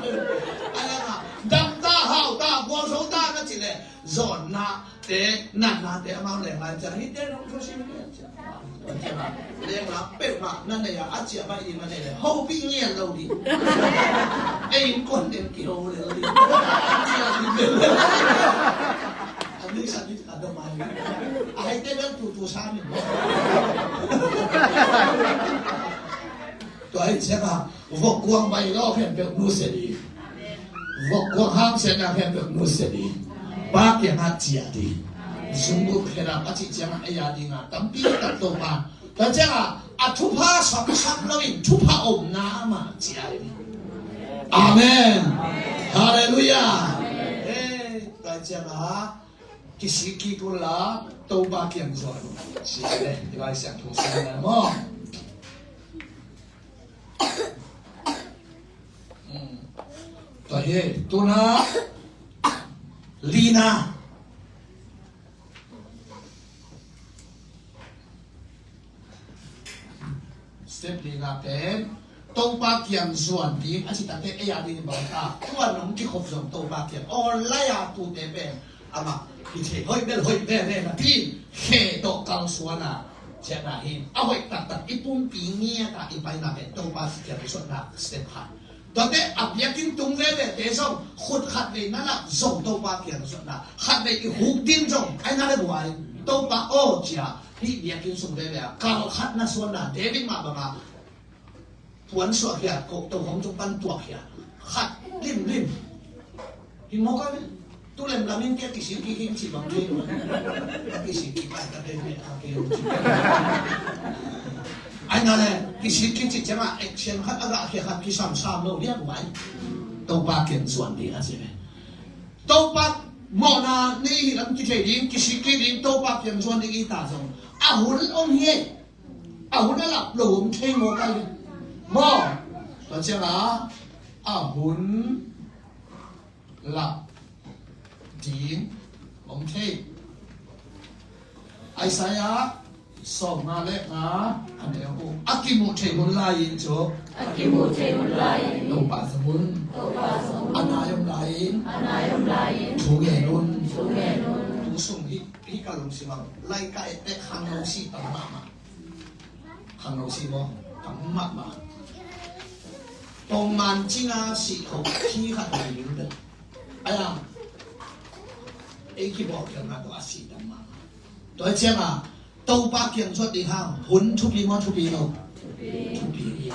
Ai ngah. Dam ta, hau ta, gualzo ta na ci le, zawnna te, natna te amau leng lai cia, hih te nong zo sim le cia. Leng la peuhmah na nei a, a ciah mah i mah nei le, hopih ngian lo ding. Ei in kuan den kiho le lo ding. A ciah ding le. A mi sa mi ka dong mai. A hei te bel tu tu sa mi. Tua hih ciangah vok kuang bai lo khempeuh nusia ding. Vok kuang hamsiatna khempeuh nusia ding. Pa kiangah ciah ding. Zungguk khedap a cih ciangah ei a dingah tampi tak Topa. Tua ciangah a thupha samsam loin thupha omna amah ciah ding. Amen. Halleluiah. Eh, tua ciangah kisik kik unla Topa kiang zuan un. Ciah ding. I Lai Siangtho sung maw? Tua hi, tuna lina. Step lina pen Topa kiang zuan ding a ci takte ei a ding bang ta. Tua nong kikhop zong Topa kiang online a tute pen amah hi thei hoih bel hoih veve napi khe tawh kalsuan a ciahna hi. A hoih taktak i pumpi ngiat a i paina pen Topa kiang i suahna step khat. Tuate a biakinn tung vevete zong khut khat vei na lak zong Topa kiang i suahna khat vei i huk din zong ai na le buai Topa aw cia hih biakinn sung veve a kal khat na suanna David mah banga puan suah khia, ko to hong cung pan tuak khia. Khat limlim. Hi mawk a, tu lem lamin kia kisik kik hing ci bang thei lo. A kisik kik pai ta thei me a kei lo ci. Ai na le, kisik kik ci ciangah action khat a gah khia khat kisam sam lo liang vai. Topa kiang zuan ding a ci ve. Topa mawhna nei hi lam kithei ding, kisik kik ding, Topa kiang zuan ding i ta zong. A hun om hi. A hun a lap lo om thei maw ka hi. Maw, tua ciangah a hun lap ding om thei. Isaiah sawmnga le nga a neu uh. A kimuh thei hun lai in cu. A kimuh thei hun lai in. Topa zong hun. Topa zong hun. A nai om lai in. A nai om lai in. Thu ngen un. Thu ngen un. Tu sung hi, hi ka lungsim ah. Lai ka et tek khangno si tam mahmah. Khangno si maw? Tam mahmah. Pongman cina si kho khi khat lai in. Ai a. Ei kibawl khelna tawh a si tam mahmah. Tua ciangah Topa kiang zuat ding hang hun thupi maw thupi lo? Thupi hi.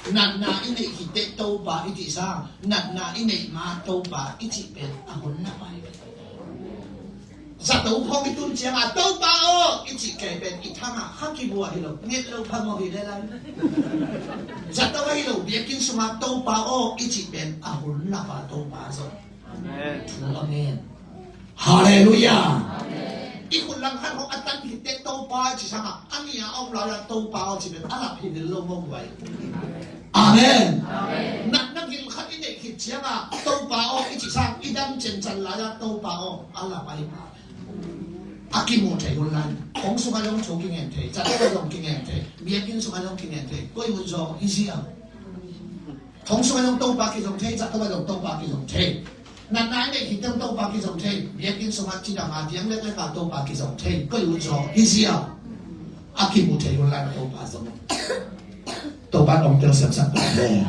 Natna i neih khit teh Topa i cih sang, natna i neih ma Topa i cih pen a hun na pai. Zato khawng i tun ciangah Topa aw i cih kei pen i thangah kha kibuah hi lo, nget lo phamawh hi le lai. Zato ahi lo biakinn sungah Topa aw i cih pen a hun na pa Topa zong. Amen. Thu amen. Halleluiah. Amen. I khut langkhat hong a tan khit teh Topa i ci sangah a nia a om lai-ah Topa aw ci pen a lap hi lel lo maw guai. Amen. Natna gil khat i neih khit ciangah Topa aw i ci sang i dam ciancan lai-ah Topa aw a lap ahi. A kimu thei hun lai. Kong sungah zong thu kingen thei, cathawh zong kingen thei, biakinn sungah zong kingen thei. Koi hun zaw hi ziau. Thong sungah zong Topa kizong thei, cathawh zong Topa kizong thei. Natna i neih khit teh Topa kizong thei. Biakinn sungah cidam a diang leklek a Topa kizong thei. Koi hun zaw hi ziau. A kimu thei hun lai Topa zong. Topa in hong telsiamsak ta hen.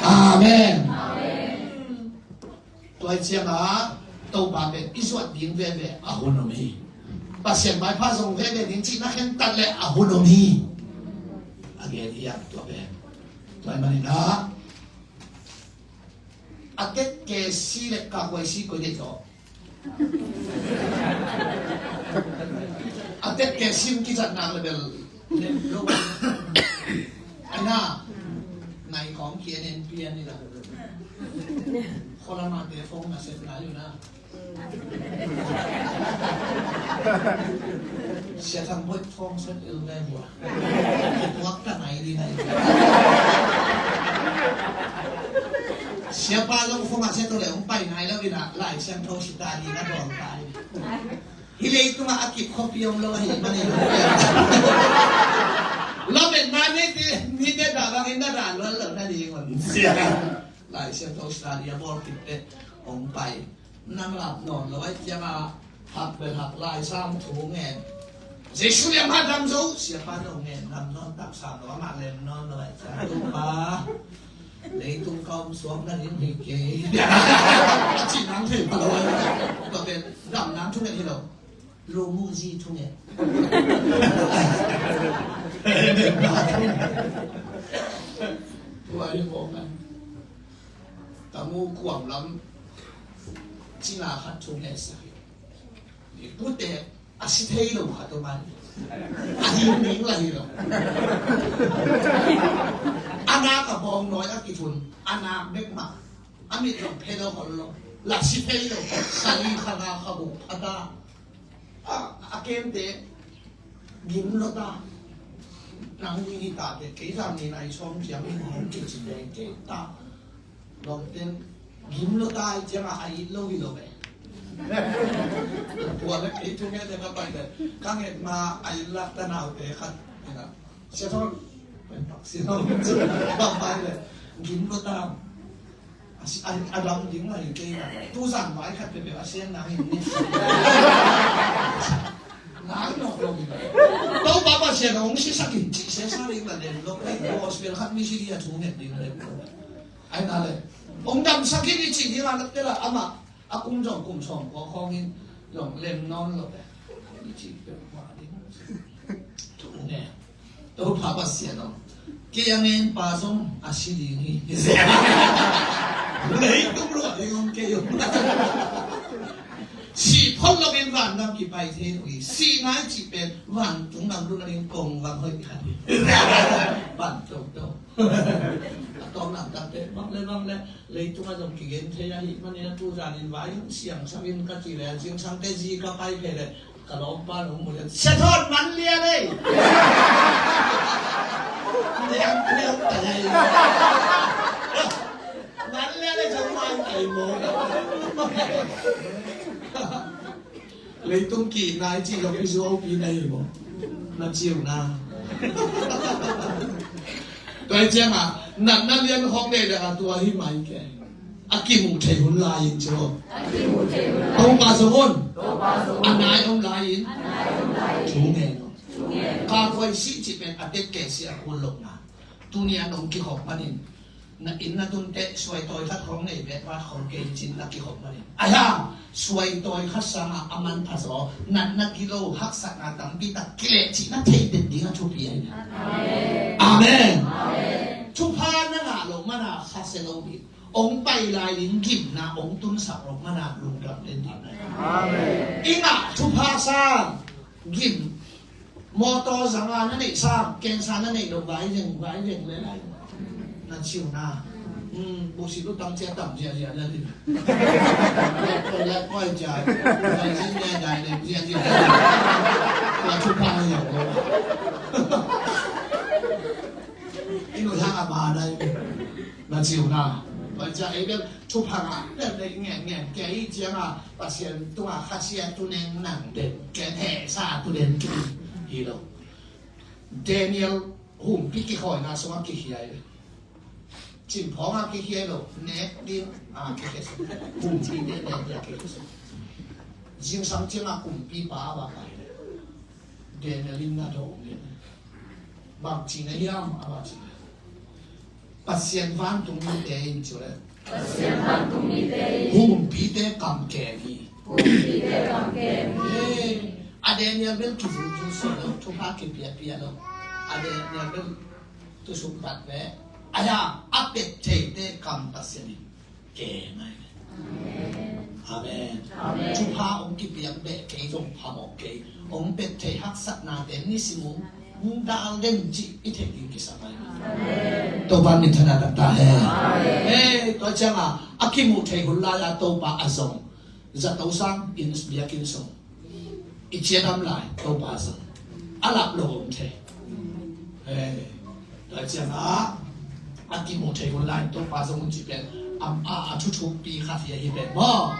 Amen. Tua hi ciangah Topa pen i zuat ding veve a hun om hi. Pasian maipha zong veve ding cihna khentat le a hun om hi. A gen hi a tua pen. Tua hi maninah a tet ke si le ka kuai si koi deih tawh. A tet ke sim kizat nak le bel nem lo. Aina nai kong ki en en pian ni la. Kholama te phone na set lai yu na. Sia Thang Boih phone set il nai bua. Tuak ta nai di nai. Sia pa long phone a set to le ong pai nai lo ina lai siang tho sita di na dong pai. Hi leitungah a kip khuapi om lo ahi manin. Lametna neite, mite dah bangin na dah luan lo na ding un. Lai Siangtho study a bawl khit teh hong pai. Nang lap nawn lo ahih ciangah hak bel hak Lai Siangtho thu ngen. Jesu liamha dam zo, siapa lo ngen dam nawn taksa lo, amah lem nawn lo ahih ciangah Topa. Leitung ka om suak na ding hi kei. A cih nang thei pha lo a. Tua pen dam nang thu ngen hi lo. Lo mu zi thu ngen. Tua hi mawk a. Tamu kuam lam cina khat thu ngen sak hi. Pute a si thei lo khat om a. A hing ning la hi lo. A nak a bawng nawi a kithun. A nak bek mah. A mit lo phe lo hol lo. La si thei lo. Kha li kha nga kha buk pha ta. A, a kemte gim lo ta. Nang ni hi ta te kei zam ni nai sawm ciang in hong kici deng kei ta. Lawmten gim lo ta hi ciangah a it lo hi lo ve. Tua le kei thu ngen le ka pai le ka nget ma a it lak ta naute khat. Sia Thon. Sia Thon. Ka pai le gim lo ta. A si, a, a dam ding lai kei na. Tu zan vai khat peuhpeuh a sian na hi ni. Nai nawk lo hi. Topa Pasian hong sisak in cih sia sa ding la lem lo. Gospel khat mi si ding a thu nget ding lem lo. Ai na le. Hong damsak in i cih ding a nak te la amah. A kum zong kum sawm kua khawng in zong lem nawn lo le. I cih peuhmah ding. Thu nget. Topa Pasian aw. Kei a ngen pa zong a si ding hi. Leitung ruah ding om kei om. Si phot lokin vangam kipai thei uh hi. Si nai cih pen vantung nam lut nading kong vang hoih khat hi. Pan toto. A tawm lam tak pen bang le bang le. Leitung a zong kigen thei ahih manin a tu zanin vai hong siangsak in ka ci le a zingsang te zi ka pai phei le ka lawmpa lo mu le Sia Thon man lian ei. Lian lian ta ei. Man lian ei zong man ei mo. Leitung kihna i cih zong i zuaupi na hi maw? Na ciu na. Tua hi ciangah natna lian khawng nei le a tua hi mai ke. A kimuh thei hun lai-in ci maw? Topa zong un. A nai om lai-in. Thu ngen un. Ka koi si cih pen a tet ke si a kun lo na. Tuni a nong kikhop manin. Na inn na tun teh suai tawi khat khawng nei bet vat khawng kei cin na kikhop manin. Ai hang suai tawi khat sangah a manpha zaw natna gilo haksatna tampi tak kileh cih na thei den ding a thupi ahi. Amen. Thupha na ngah loh mana khasia lo ding. Ong pai lai ding gimna ong tunsak loh mana lungdam den ding. I ngah thupha sang gim. Mawtaw zanga na neih sam, kensa na neih loh vai zeng, vai zeng le lai. Na ciu na. Buhsi lutang cia tam ziahziah na ding. Lek koi lek koi cia. Zai zin nia dai lek ziahziah. Tua thupha hi lo. I nuihang a ma dai. Na ciu na. Tua cia ei bel thupha ngah bel dei ngen ngen. Kei ciang a Pasian tungah khasia tu neng nang den. Ken hehsa tu den tu. Hi lo. Daniel humpi kikhawina sungah kikhiai. Cin phawng a kikhiai lo, nek ding a kikhiai sung. Kumpi nek nek ding a kikhiai sung. Zingsang ciang a kumpipa a va pai. Daniel in na dawh nek. Bang ci na hiam a va ci. Pasian vantung mite in ci le. Pasian vantung mite in. Humpite kam kem hi. Humpite kam kem hi. Hey, a Daniel bel kizuzuz lo, thupha kipiapia lo. A Daniel bel tusuk bat ve. Aya, a pet theite kam Pasian in. Ke mai. Amen. Amen. Amen. Thupha ong kipiang beh kei zong phamawh kei. Ong pet thei haksatnate nisim ong ong dal den cih i theih ding kisam mai. Amen. Topa minthanna taktak hen. Amen. Hei, tua ciang a, a kimuh thei hun lai a Topa a zong zato sang in biakinn sung i ciadam lai Topa zong a lap lo om thei. Hei, tua ciang a, a kimuh thei hun lai Topa zong hun ci pen a, a, a thuthukpi khat hi ahi pen maw.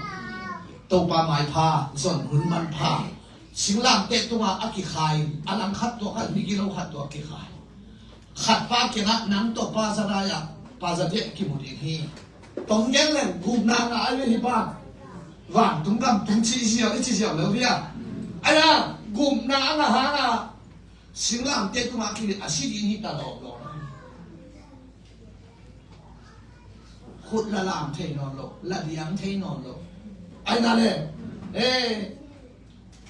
Topa maipha zon hun manpha singlamteh tungah a kikhai a langkhat tua khat migilo khat tua kikhai. Khat pa kiangah nang tawh pa za dai ah pa za diah kimu ding hi. Tong gen leng gupna ngah a hi pa. Vantung gam tung ci ziau i ci ziau lo hi a. Aya gupna a ngah hang a singlamteh tungah kilit a si ding hi ta lawm lawm. Khut la lam thei nawn lo, la diang thei nawn lo. Ai na le. Eh,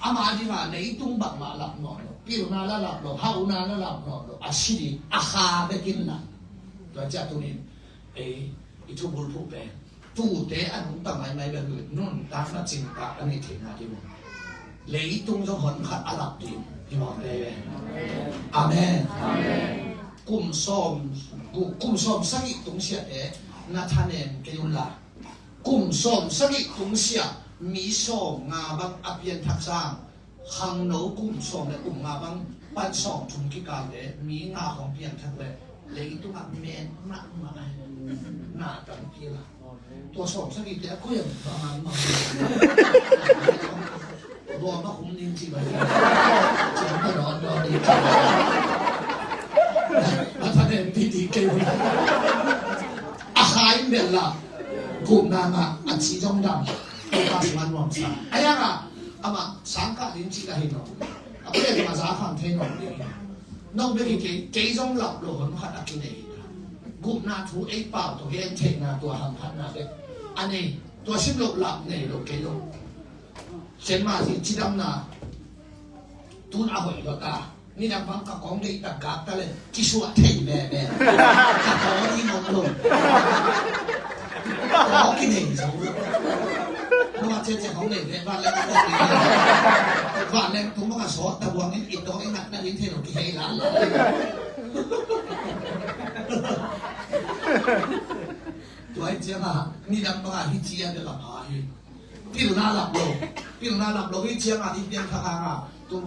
ama dingah leitung bangmah lap nawn lo, pilna la lap lo, hauhna la lap nawn lo, a si ding, a kha bekin la. Tua ciah tunin ei i thubulphuh pen tute a nungta maimai bel nuntakna cingtak a nei theihna ding uh. Leitung zong hon khat a lap ding hi mawk dei ve. Amen. Kum sawm, kum sawm sagih tung siate na thanem kei un la. Kum sawm sagih tung siah mi sawm nga bang a pianthak sang, khangno kum sawm le kum nga bang pan sawm thum kikalte mi nga khawng pianthak le leitungah men mahmah ai. Na tampi la. Tua sawm sagihte a koi a bang a mang. Bawm a khum ning ci bang. Ciang ka dawn dawn ning ci bang. A thanem titi kei. A khai in bel la. Gupna ngah a ci zong dam. Topa sungah nuamsa. A yang a amah sangkah ding ci ka hi nawn. A pia zong a za khang thei nawn ding. Nong bek hi kei, kei zong lap lo hon khat a kinei. Gupna thu ei pau tawh gen theihna tua hamphatna bek a nei. Tua sim loh lap nei lo kei lo. Ken mah cidamna tun a hoih lo ta. Nidang bang ka kong deih tak gak ta le kisuah thei veve. Ka taw i ngok lo. Taw kinei zo lo. Nua cece hong nei ve vanleng a taw kinei. Vanleng tung bang a sawt ta buangin i taw i ngatna in thei lo kihei lala. Tua i ciang a nidang bang a hi ci a de la pha hi. Pilna lap lo. Pilna lap lo hi ciang a i piang thak hang a tung.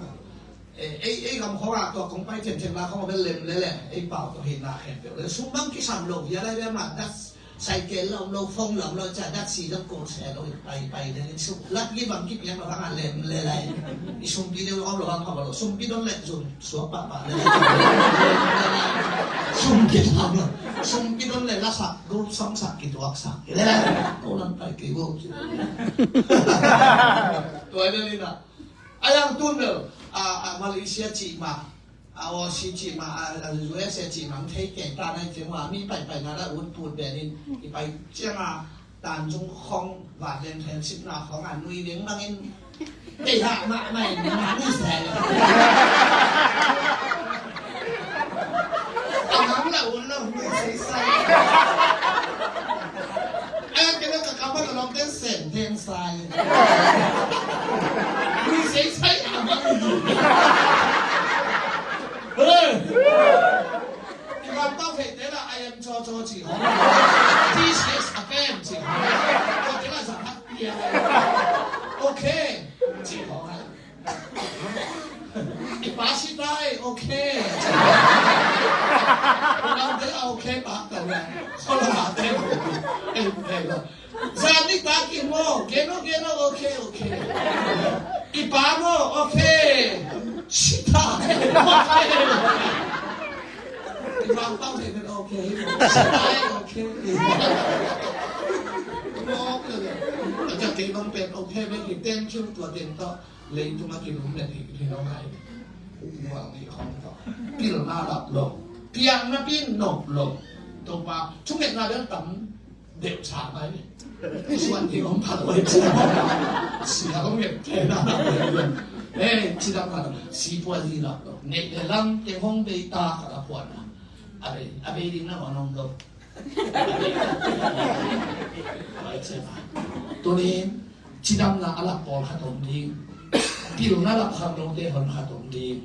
Eh, ei, ei gam khawng ah tua kong pai thengtheng la khawng a bel lem lele, ei pau tua hei na khen peuh le. Sum bang kisam lo, hia lai le ma dat cycle la om lo, phone la om lo, ca dat si lo ko se lo, pai, pai le sum. Lat gi bang kipiang lo hang a lem lele. I sumpi deuh om lo hang pha lo, sumpi don le zun, suak pah pah le. Sum kisam lo, sumpi don le la sak, group song sak, kituak sak. Lele, ko lan pai ki go. Tua le ni na. A yang tun bel, a, a Malaysia cih mah, a Aussie cih mah, a, a U S A cih mah, thei kei ta nai cih mah, mi paipai na la ut put ben in, i pai ciang a, tan zung khong, va leng friendship na khong a, nui veng bang in, tei ha mah mai, ni ma ni se. A mang la un la, nui sei sai. A yang kena ka kamar la long ten sen, ten sai. Ui, sei sai a bang. Hey! I bang bang hei te la, I am cho cho chi. Ok. Ci khawng a. I pa si tai, ok. Unau te a ok pak ta nia. Kholama te. Ei, ei lo. Zan ni ta ki mo, geno, geno, ok, ok. I pa mo, ok. Si tai, ok. I pa pau te, ok. Si tai, ok. Mo, ok. Ka kei bang pen, ok, pen, thank you, tua teng tawh. Leitung a kilum le thei thei lo ngai. Uang ni khong to. Pilna lap lo. Piang na pin nop lo. Topa thungetna bel tam deuh sa mai. Suan thei om pha lo ai cia. Sia om nget thei na na. Eh, cidam na lo. Si pua zi lap lo. Nei le lam te hong bei ta ka la pua na. A bei, a bei ding na lo nong lo. Ai cia na. Tunin Cidamna a lak pawlkhat om ding, pilna lak khangnote honkhat om ding.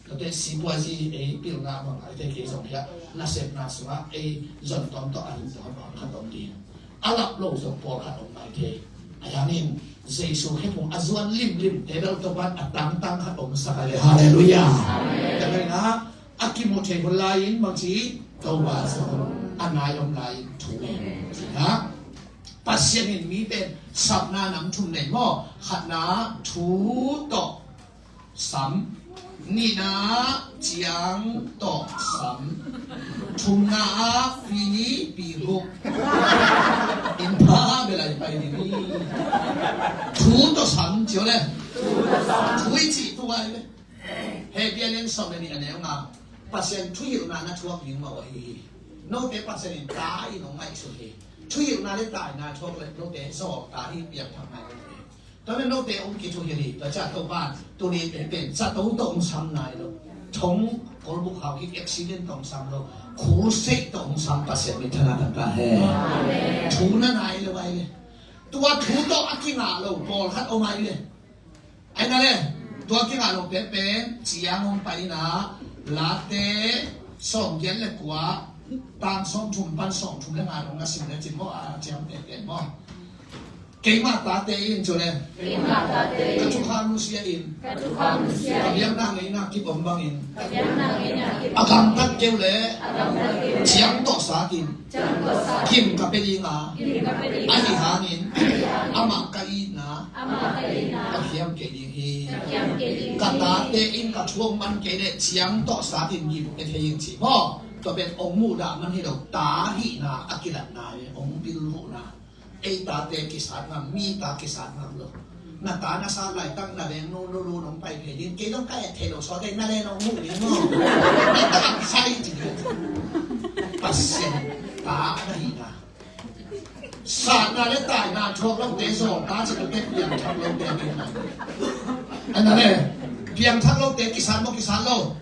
Tate sipuazi ei pilna hon ngaite kei zong hiah nasepna sungah ei zon tawmtawh a hingte hon honkhat om ding. A lak lo zong pawlkhat om ngaite. A yangin Jesu khephung a zuan limlim te bel topan a tangtang khat om sak a le. Halleluiah. Tate na a kimu thei hun lai-in bangci Topa zong a nai om lai-in thu in. Tate na Pasian in mi pen sapna nam thum nei maw? Khatna thu tawh sam, nihna ciang tawh sam, thumna ah fini pihuk. In pha belai pai ding hi. Thu tawh sam cio le. Thu i cih tu ai le. Hebru lian sawm le nih a neu nga. Pasian thuhilhna na thuak ding mah uh ahi hi. Note Pasian in ta in hong ngaihsun hi. Thuhilhna le taina thuak le note zawlta hi, piangthak nai lo hi. Tua le note hong kithuhilh hi. Tua ciah Topa tuni te pen zato tawh hong sam nai lo. Thong kolbuk hau kik accident tawh hong sam lo. Crusade tawh hong sam Pasian min thang a tangka he. Thu na nai lo ai le. Tua thu tawh a kingah lo pawlkhat om ai le. Aina le, tua kingah lo pen pen ciang hong pai ina, Late sawmgiat le kua, tang sawmthum pan sawmthum le nga dong na sim le cin maw, a ciang pen pen maw? Keimah tate in cu le. Keimah tate in. Ka thukham nusia in. Ka thukham nusia in. Ka biakna ngeina kip om bangin. Ka biakna ngeina kip om. A gamtat keu le. A gamtat keu le. Ciang tawh sak in. Ciang tawh sak in. Gim ka pia ding a. Gim ka pia ding a. Ahi hangin. Ahi hangin. Amah ka itna. Amah ka itna. Ka khiam kei ding hi. Ka khiam kei ding hi. Ka tate in ka thu hong man kei leh ciang tawh sak in gim pia thei ing ci maw? Tua pen hong muhdah man hi lo, ta hihna a kilatna hi, hong pilvuhna. Ei tate kisat ngam, mi ta kisat ngam lo. Na ta na sat laitak na lengnu, nu lu nong pai phei ding. Kei zong ka et thei lo, sawt ei na leng nong muh ding maw? Na ta sai ci ding. Pasian ta na hihna. Satna le taina thuak lote zawlta ci lote piangthak lote a ding. Aina le, piangthak lote kisat maw kisat lo?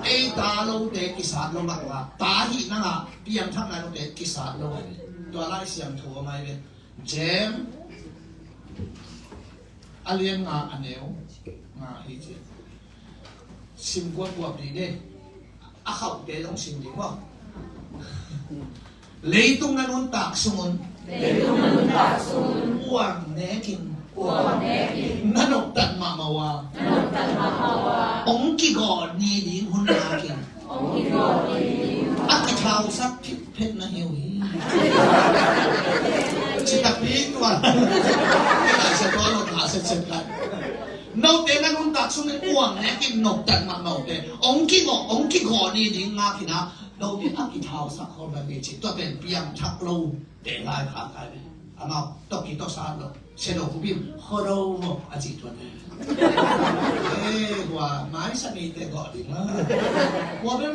Ei ta lote kisat lo ngakngak. Ta hih nangah piangthak nai lote kisat lo ai ve. Tua Lai Siangtho a mai ve. Jem a lian nga a neu nga hi ci. Sim guapguap dih de. A khauhte zong sim dih maw? Leitung na nuntak sungun. Leitung na nuntak sungun. Uang nekin. Uang nekin. Na noktat mahmah uh a. Na noktat mahmah uh a. Hong kigawh ni ding hun nakin. Hong kigawh ni ding hun. A kithausak phitphet na hi uh hi. Citakpi tua. Kei lai sia tua lo ta setset lai. Note na nuntak sungin uang nekin noktat mahmah uh te. Hong kigawh, hong kigawh ni ding ngak hi na. Note a kithausak khawm lai ve ci. Tua pen piangthak lo te lai khak lai ve. Amau tawh kitawh sat lo. Sia lo kup in khuado maw a ci tuan ve. Eh, hua maisak ni te gawh ding a. Hua bel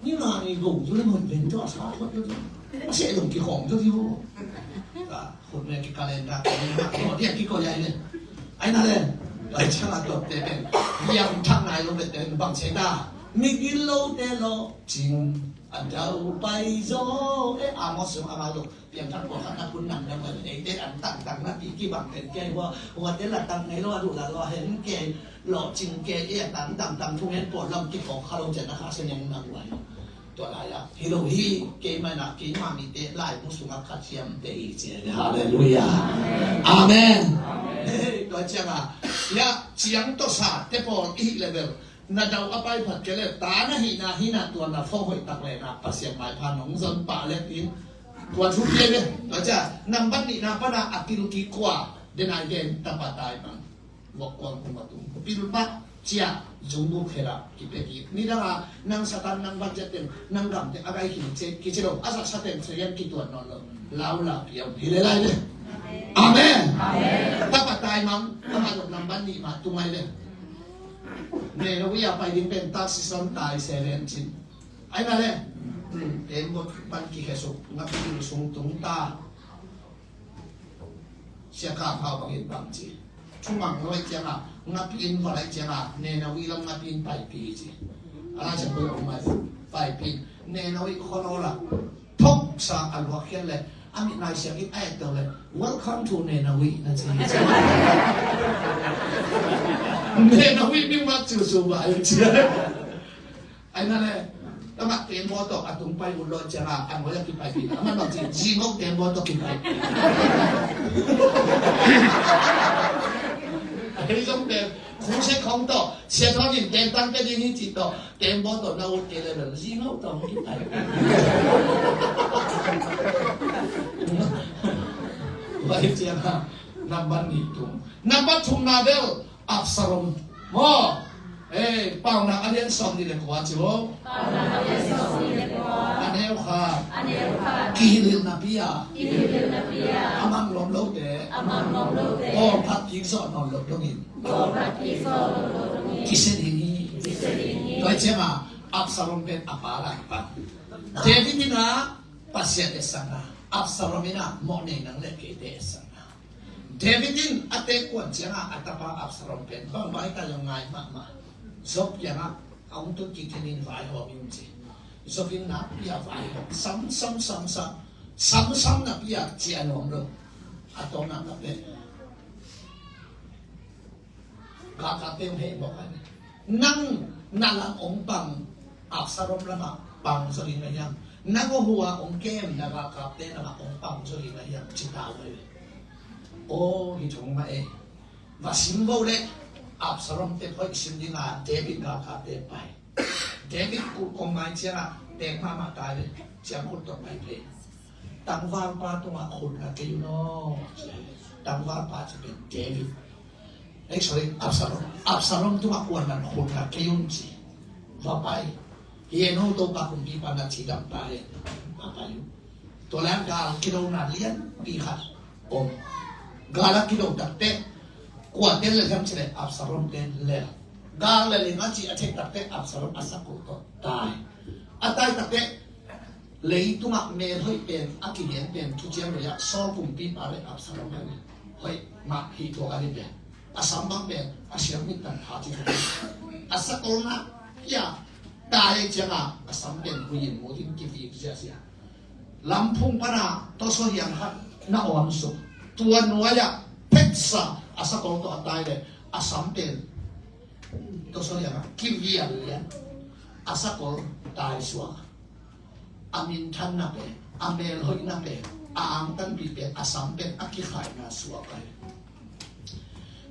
ni nga ni gong zu le ngon ven tua sa tuan ve. A sia lo kikhawm zo hi uh. Khut me ki calendar ki me ma ko dia ki ko yai le. Aina le. Ai chang a tok te pen. Piangthak nai lo te pen bang se ta. Migil lo te lo cing a dau pai zo. E a mo sung a ma lo. Piangthak ko khat na kun nang dang le te an tang tang na pi ki bang ten ke wa wa te la tang nai lo a du la lo hen ke lo cing ke e tang tang tang thung hen po lam ki ko kha lo chen na kha se neng nang wa. Tua lai-ah hi lo hi, keimah in ah keimah mite laibu sungah khat hiam te hi ci. Halleluiah. Amen. Tua ciangah hiah ciang tawh sa te pawl i hih level na dau a pai phat kei le ta na hihna hi na tua na fo hoih tak le na Pasian maipha nong zon pah le tin tua thu pia ve. Tua ciah nambat nihna pana a pil kikua den ai den tapa tai mang. Vok kuang kum a tung pil pah ciah zungbuk khela kipia kik. Nidang a nang Satan nang vanzia teng nang gamte a gai khin ce kici lo a zat sa teng sa yan kituan nawn lo. Lau la piau hi le lai le. Amen. Tapa tai mang ama dok nambat nih ma tung ai le. Nena wia pai ding pen taxi son tai se len cin. Ai na le. Ten bot pan kikhesuk ngapil sung tung ta. Sia ka phau bangin bang ci. Thumang lo ai cianga ngapi in va lai cianga nena wih lam ngapi in paipi ci. Ala sia koi om mai paipi nena wih khono la. Thok sa a luak khian le a mit nai siang in a et deuh le welcome to nena wih na ci. Nena wih mi mat cu su ba ai ci. Ai na le tama tembaw tawh a tung pai un lo cianga a nuai a kipai pi a man bang ci zingok tembaw tawh kipai. Hei zong tem khusek khong tawh sia thawngin tentang te ding hi ci tawh tembaw tawh na ut kei le bel zingok tawh hong kipai. Vai cianga nambat nih tung nambat thumna bel Absalom maw. Paunak a lian sawm nih le kua ci lo. A neu khat kihilhilhna pi-a a mang lawm lote pawlphat kik zawh nawn lo dongin kisia ding hi. Tua cianga Absalom pen a pa lai pan David ina Pasian esana Absalom ina mawh nei nang le keite esana. David in a teek kuan ciangah a tapa Absalom pen bangmah hita zong ngai mahmah. Job kiangah a hong tun kik thenin vaihawm in ci. Job in nakpi-ah vaihawm samsam samsam samsam nakpi-ah ci a nuam lo. A tawpna nakpi galkapte hong heh bawk a nang na lam hong pang Absalom lamah pang zaw ding a hiam? Nang aw hua hong kem na galkapte lamah hong pang zaw ding a hiam? Ci ta uh ahi ve. Aw hi thong mah e. Va sim vo le Absalom te phoih sim dinga David galkapte pai. David kulh kong ngai ciangah pek mahmah ta ve. Ciang kulh tawh pai phei. Tangvalpa tungah khut nga kei un aw. Tangvalpa ci pen David. Ei sorry Absalom. Absalom tungah kuan nan khut nga kei un ci. Va pai. Hi en ho Topa kumpipa na cidam ta hen. Va pai uh. Tua le gal kidona lianpi khat om. Gal a kido takte kua ten le hiam ci le Absalom ten le. Gal le ling a ci a thek takte Absalom a sakul tawh tai. A tai takte leitungah melhoih pen a kilian pen thuciam lei-ah Saul kumpipa le Absalom pen hoih mah hih tuak a ni pen a sam bang pen a siang mit tan tha ci a sakol na hia tai cianga a sam pen huiin mutin kivik ziazia lamphung pana tawsaw hiang khat na awm suk tua nuai-ah pheksa a sakol tawh a tai le a sam pen tawsaw hiangah kivial lian a sakol tai suak a minthanna pen a melhoihna pen a angtanpih pen a sam pen a kikhaina suak ahi.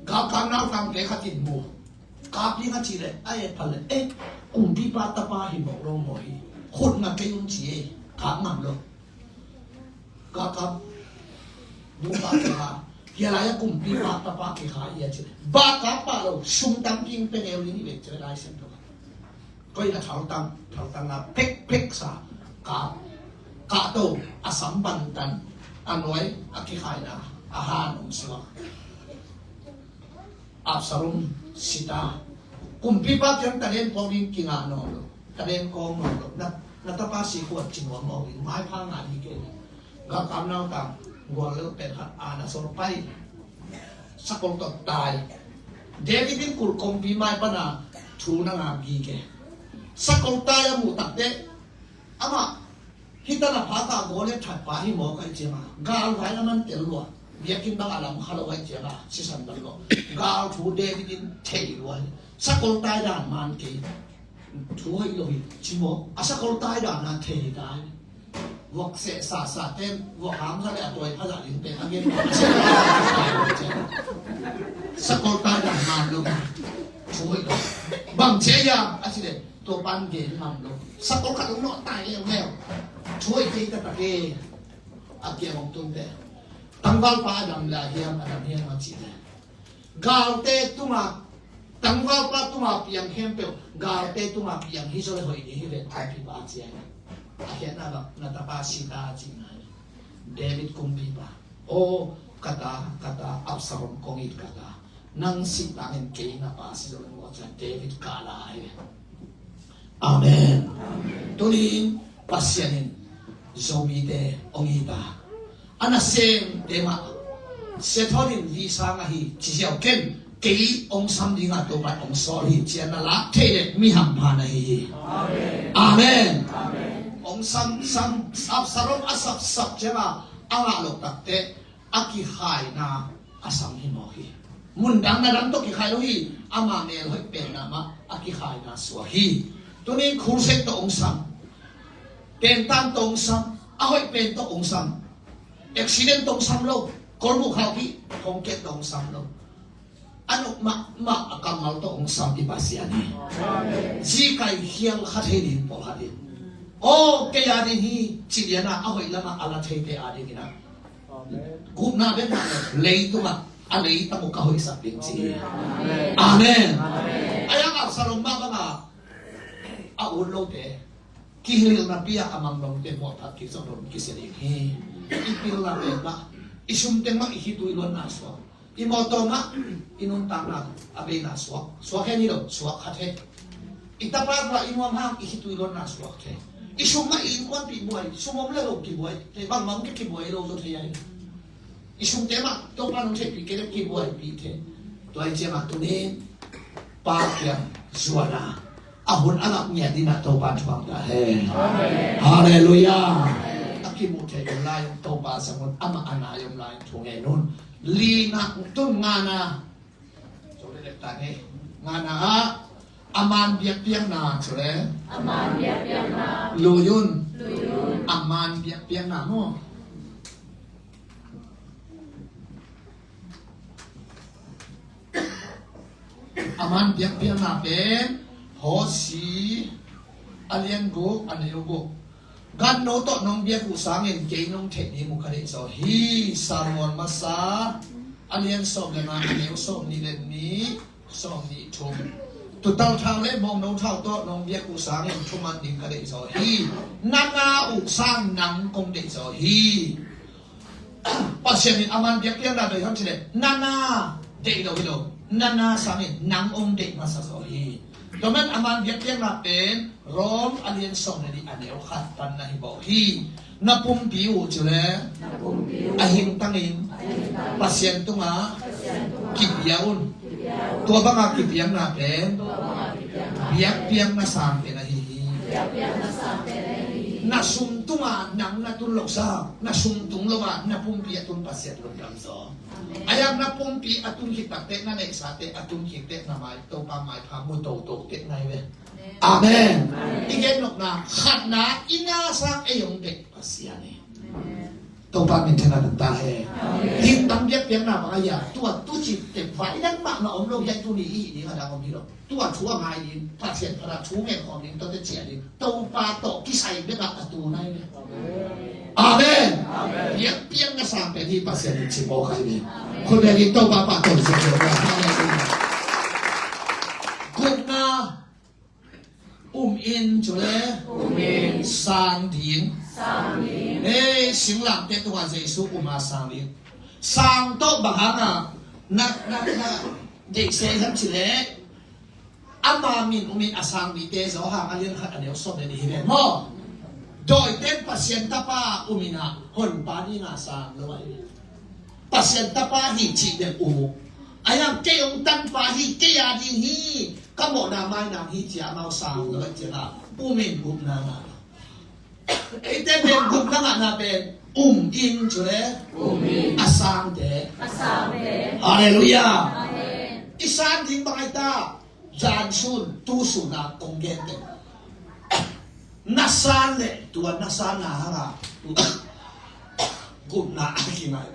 Galkap nautangte khat in mu kap ding a cih leh a et phat leh eh kumpipa tapa hi mawk lo maw hi khut nga kei un ci e kap ngam lo. Galkap bupa kikha hia lai a kumpipa tapa kikha hia ci leh bakap pah lo sum tampi in pe neu ding hi ve ci lai sem tawh. Koina thaltang thaltang a phekphek sa kap kahto a sam bantan a nuai a kikhaina a han om suak. Absalom sita kumpipa kiang taden pawng ding kingah nawn lo taden kawng nawn lo na tapa si kuat ci nuam lo in maipha ngah ding kei. Galkap nautang gual lel pen khat ana sol pai sakol tawh tai. David in kulh kongpi mai pana thu na ngak gige sakol tai a muh takte amah hih tana phaka Goliath thatpa hi mawk ahi cianga galvai a man tel lua biakinn bang a lam kha lo ahi cianga sisan bang lo gal thu David in thei lua hi sakol tai dan man kei. Thu hoih lo hi ci maw? A sakol tai dan a thei tai. Vok seh sa sa ten vok hang kha le a tawi pha zah ding pen a gen. Sakol tai dan man lo. Thu hoih lo. Bang ci hiam a ci le, tua pan gen ngam lo. Sakol khat ong nawh tai leuleu. Thu hoih kei ta ta ke. A kiang ong tun te. Tangvalpa a dam le a hiam, a dam hiam a ci le, galte tunga, tangvalpa tunga piang khempeuh galte tunga piang hi zaw le hoih ding hi ve, kumpipa a ci a hi. A khiatna bang, na tapa si ta a ci ngai. David kumpipa, aw ka ta, ka ta, Absalom kong it ka ta, nang sih tangin kei na pa si zaw le maw ci a, David kah la a hi ve. Amen. Tunin Pasian in Zomite ong it a, a nasemte mah Sia Thon in visa ngah hi ci ziau ken, kei ong sam dinga Topa ong sawl hi ci a na lak theih le mi hampha na hi hi. Amen. Ong sam, sam, Absalom a sapsap cianga a ngah lo takteh a kikhaina a sam hi mawk hi. Mundang nadang tawh kikhai lo hi. Ama mel hoih penna mah a kikhaina suak hi. Tunin crusade tawh ong sam, tentan tawh ong sam, a hoih pen tawh ong sam. Accident tawh ong sam lo. Kolbuk khaupi hong ket tawh ong sam lo. A nuk mahmah a kammal tawh ong sam i Pasian hi. Zikai khial kha thei ding pawlkhat hi. Aw kei a ding hi ci liana a hoih lama a la theite a dingin a gupna bek mah lo, leitungah a leitang uh ka hoihsak ding ci hi. Amen. A yang Absalom mah banga a ut lote kihilhna pi-a a manglongte mawhphat kik zong dong kisia ding hi. I pilna pen mah, i sum teng mah i khitui luanna suak, i mawtaw mah i nuntakna a beina suak, suak hen hi lo, suak khat hen. I tapa tungah i nuam hang i khitui luanna suak thei. I sum mah i innkuanpih buai, sum om le lo kibuai thei, bangmah om kibuai lo zaw thei a hi. I sumte mah Topa nong theihpih kei leh kibuaipih thei. Tua hi ciangah tunin Pa kiang zuan a, a hun a lak ngiat dinah Topa thupha ta hen. Halleluiah. A kimuh theih lo lai Topa sang un, amah a nai om lai thu ngen un. Lina tun ngana, ngana ah a man biakpiakna cu le, a man biakpiakna lui un. Lui un. A man biakpiakna maw? A man biakpiakna pen Hosea a lian guk a neu guk. Ganno tawh nong biak uh sangin kei nong theih ding uh ka deih zaw hi. Samuel masa a lian sawm le nga a neu sawm nih le nih, sawm nih thum. Tutal thau le bawngno thau tawh nong biak uh sangin thuman ding ka deih zaw hi. Na na uh sang nang kong deih zaw hi. Pasian in a man biakpiakna deih hang cileh na na deih lo hi lo, na na sangin nang ong deih masa zaw hi. Tua man a man biakpiakna pen Rom a lian sawm le nih a neu khat pan na hi baw hi. Na pumpi uh cileh a hingtangin Pasian tungah kipia un. Tua banga kipiakna pen biakpiakna sang pen ahi hi. Na sum tungah nang na tun lo sa, na sum tung lo ah na pumpi a tun Pasian lungdam zaw. A yang na pumpi a tun khit takteh na neihsate a tun khitteh na mai Topa maipha mu toto teh ngai ve. Amen. I gen nopna khatna i na sang ei ong deih Pasian hi. Topa min thang a nang ta he. Ding tam biakpiakna bang a ya tua tu ci te vai nang mah na om lo ya tu ni i ding a dang om hi lo. Tua thu a ngai ding Pasian para thu ngen khawm ding tua te cia ding Topa tawh kisai bek a tu nai ve. Amen. Biakpiakna sang pen hi Pasian in ci mawk hai ve. Khut bek in Topa pa tawh cia ding. Halleluiah. Gupna Um in cu le um in sang ding. Sang ding. Hei, singlamteh tungah Jesu um a sang ding. Sang tawh bang hangah na na na deih se hiam cileh ama min um in a sang mite Johan a lian khat a neu sawm le nih hi ve maw? Dawite in Pasian tapa um in ah honpa dingah sang lo ahi. Pasian tapa hi cih bel um uh. A yang kei ong tanpa hi, kei a ding hi, ka mawhna mainang hi cia amau sang lo a ciangah um in gupna ngah. Eite pen gupna ngahna pen um in cu le um in a sangte. A sangte. Halleluiah. Amen. I sang ding bang ai ta? Jansun, tusun a kong gen teng, na san le tua na san a hanga gupna a kingai.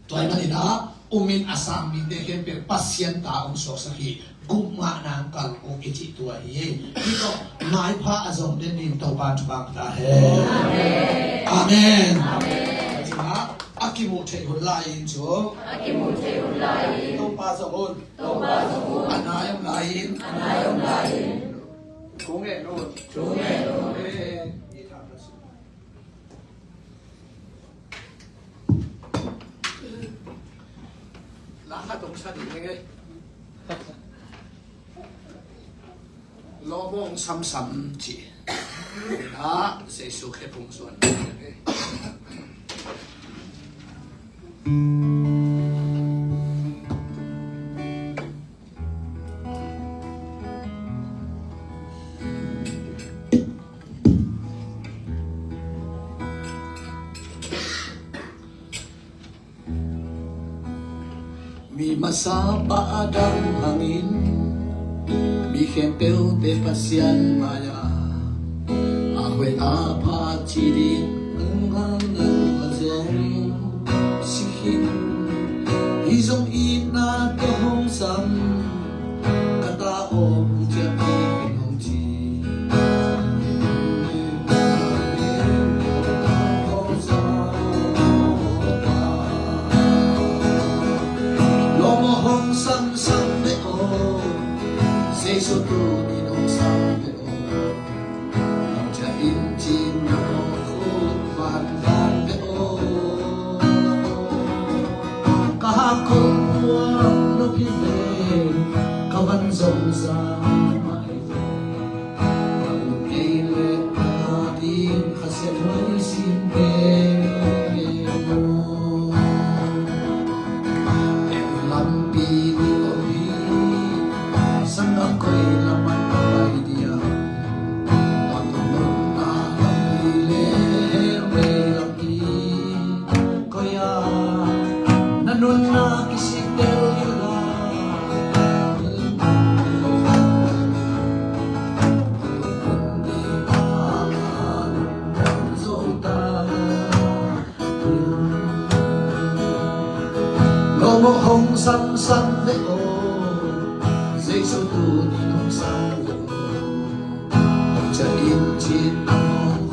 Tua ahih manin a, umin a sang mite khempeuh Pasian ta hong suaksak hi. Gupna nang kal uh i cih tua hi. Hi tawh maipha a zong den ding Topa thupha ta hen. Amen. Amen. Amen. A kimuh theih hun lai in cu. A kimuh theih hun lai in. Topa zong un. Topa zong un. A nai om lai in. A nai om lai in. Thu ngen un. Thu ngen un. Amen. Laka tong sa ding nge. Lawmawng samsam ci. La Jesu khe phung suan. Mi masa pa Adam hangin mi khempeuhte Pasian mai-ah a hoih a pha ci ding hang hang a zong si khin. Hi zong itna tawh hong sam ka ta om ciat ding hong ci. Lawm aw hong samsam ve aw, Jesu tu in hong sam ve aw. Nong ciah in cin na khut vanvan ve aw. Ka hakkol puak nop hi ve, ka van zong zang mah hi ve. Ka ut kei leh na ding khasiathuai sin ve aw. Lampi nih om hi, sanggam koi lam ah na pai diam? Tua tawh nunna lampi le vei lampi koi ah na nunna kisik tel hi la. Lawm aw hong samsam ve aw, Jesu tu in hong sam ve aw. Nong ciah in cin na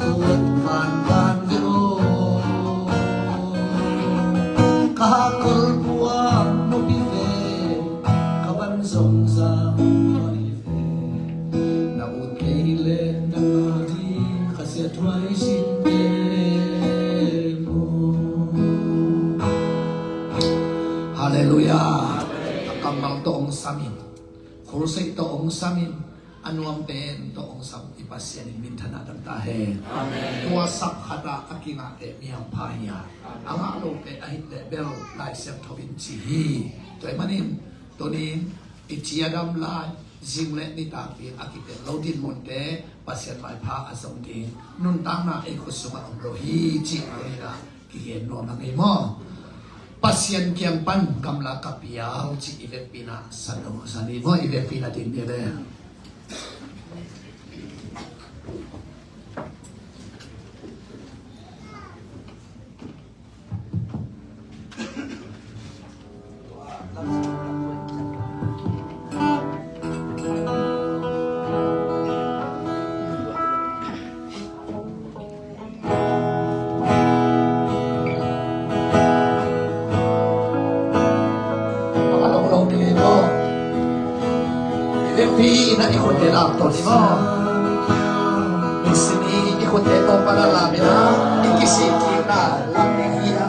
khut vanvan ve aw. Ka hakkol puak nop hi ve, ka van zong zang mah hi ve. Na ut kei leh na ngah ding khasiathuai sin ve aw. Halleluiah. A kammal tawh hong sam in, khulseih tawh hong sam in, a nuam pen tawh hong sam i Pasian in minthanna tang ta hen. Amen. Tua sap khat ah a kingahte mi hampha hi a, a ngah lote ahih leh bel Lai Siangtho in ci hi. Tua ahih manin tuni-in i cidam lai, zing le nitak ding a kitel lo dinmunte Pasian maipha a zong ding nuntakna ei khut sungah om lo hi cih tuni-in ah kigen nuam a ngei maw? Pasian kiang pan gamla ka pial cih i vekpi-in ah san lo, san hi maw, i vekpi-in ah ding ni le. Bang a lawng lawng ding hi maw? I vekpi-in ah i khutte lam tawn hi maw? Nisim i khutte tawh pan a lam in ah i kisik kikna lam ding hi a.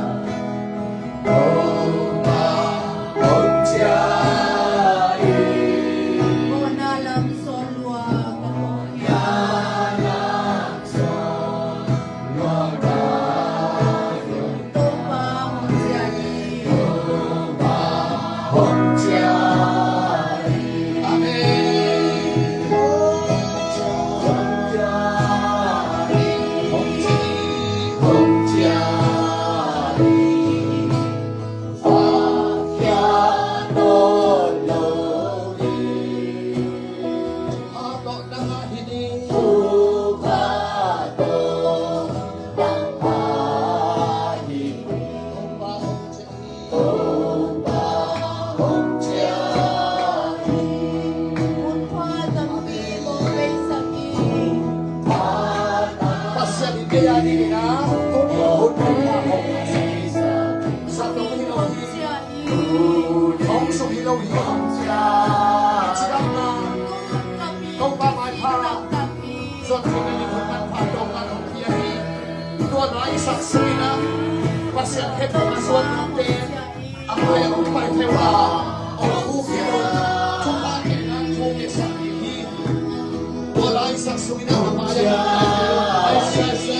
Kei a ding in a hun hun hun hun hun zat lo hi lo hi. Hong sung hi lo hi. I cidamna Topa maipha zuan theihna ding hun manpha Topa hong pia hi. Tua lai sak sung in a Pasian khe phung a zuan nangte a mai a hong pai thei uh a, hong a huk hi lo. Thupha kei nang thu kei sak ding hi. Tua lai sak sung in a mai a hong pai thei uh a.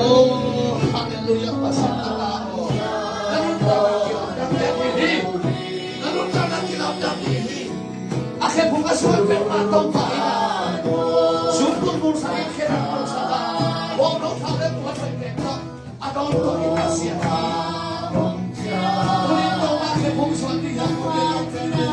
Oh, hallelujah, Pasian a ta aw. Na nuntakna kilawm ding hi. Na nuntakna kilawm ding hi. A khe phung a zuan pen mah Topa in a, zum tul bul sak in khe nang tul sak a, bawng lo thau le tua pen pen tawh a dawn tawh in a sia. Tuni in Topa khe phung zuan ding hiam, tuni in Topa.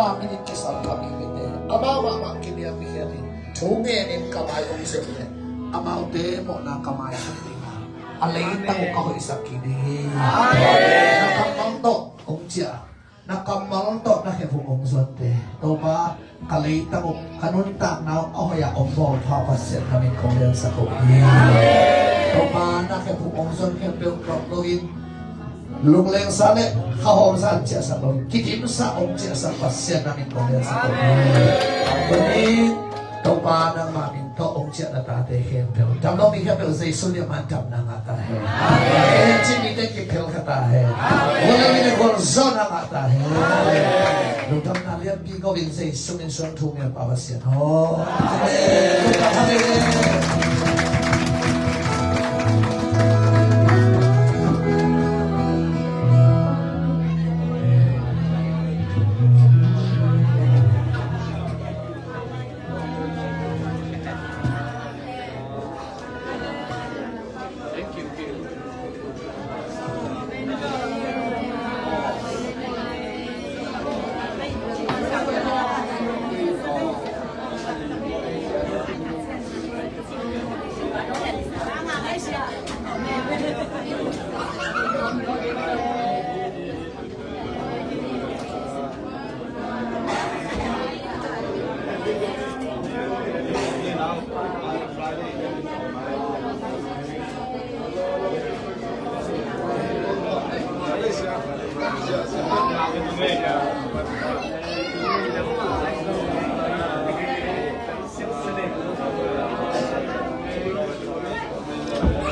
Amah in kisam kha mite, amau mahmah kiniam khiat in, thu ngenin ka mai hong sem leh, amaute mawhna ka mai sung ding a, a leitang uh ka hoihsak kik ding hi. Na kammal tawh hong ciah, na kammal tawh na khephung hong zuante, Topa, ka leitang uh, ka nuntakna uh a hoih a hong bawl pha Pasian, na min kong liansak uh hi. Topa, na khephung hong zuan khempeuh kawk loin, lunglengsa le kha hawmsa hong ciahsak lo, kidimsa hong ciahsak Pasian, na min kong liansak lo. Tuni Topa, nangmah min tawh hong ciah na tate khempeuh, damlo mi khempeuh Jesu min a man damna ngah ta hen. Cin mite kiphel kha ta hen. Gual le mite gualzawhna ngah ta hen. Lungdamna lianpi ko in Jesu min suang thu ngen pa Pasian aw. Amen.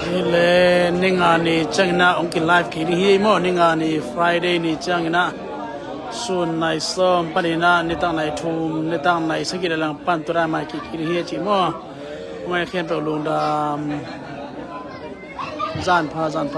Hi le, ninga ni ciangin ah hong ki live kik ding hi maw. Ninga ni Friday ni ciangin ah sun nai sawm panin ah nitak nai thum, nitak nai sagih le lang pan tua dan mah kik ding hi ci maw. Hong ai khempeuh lungdam. Zan pha, zan pha.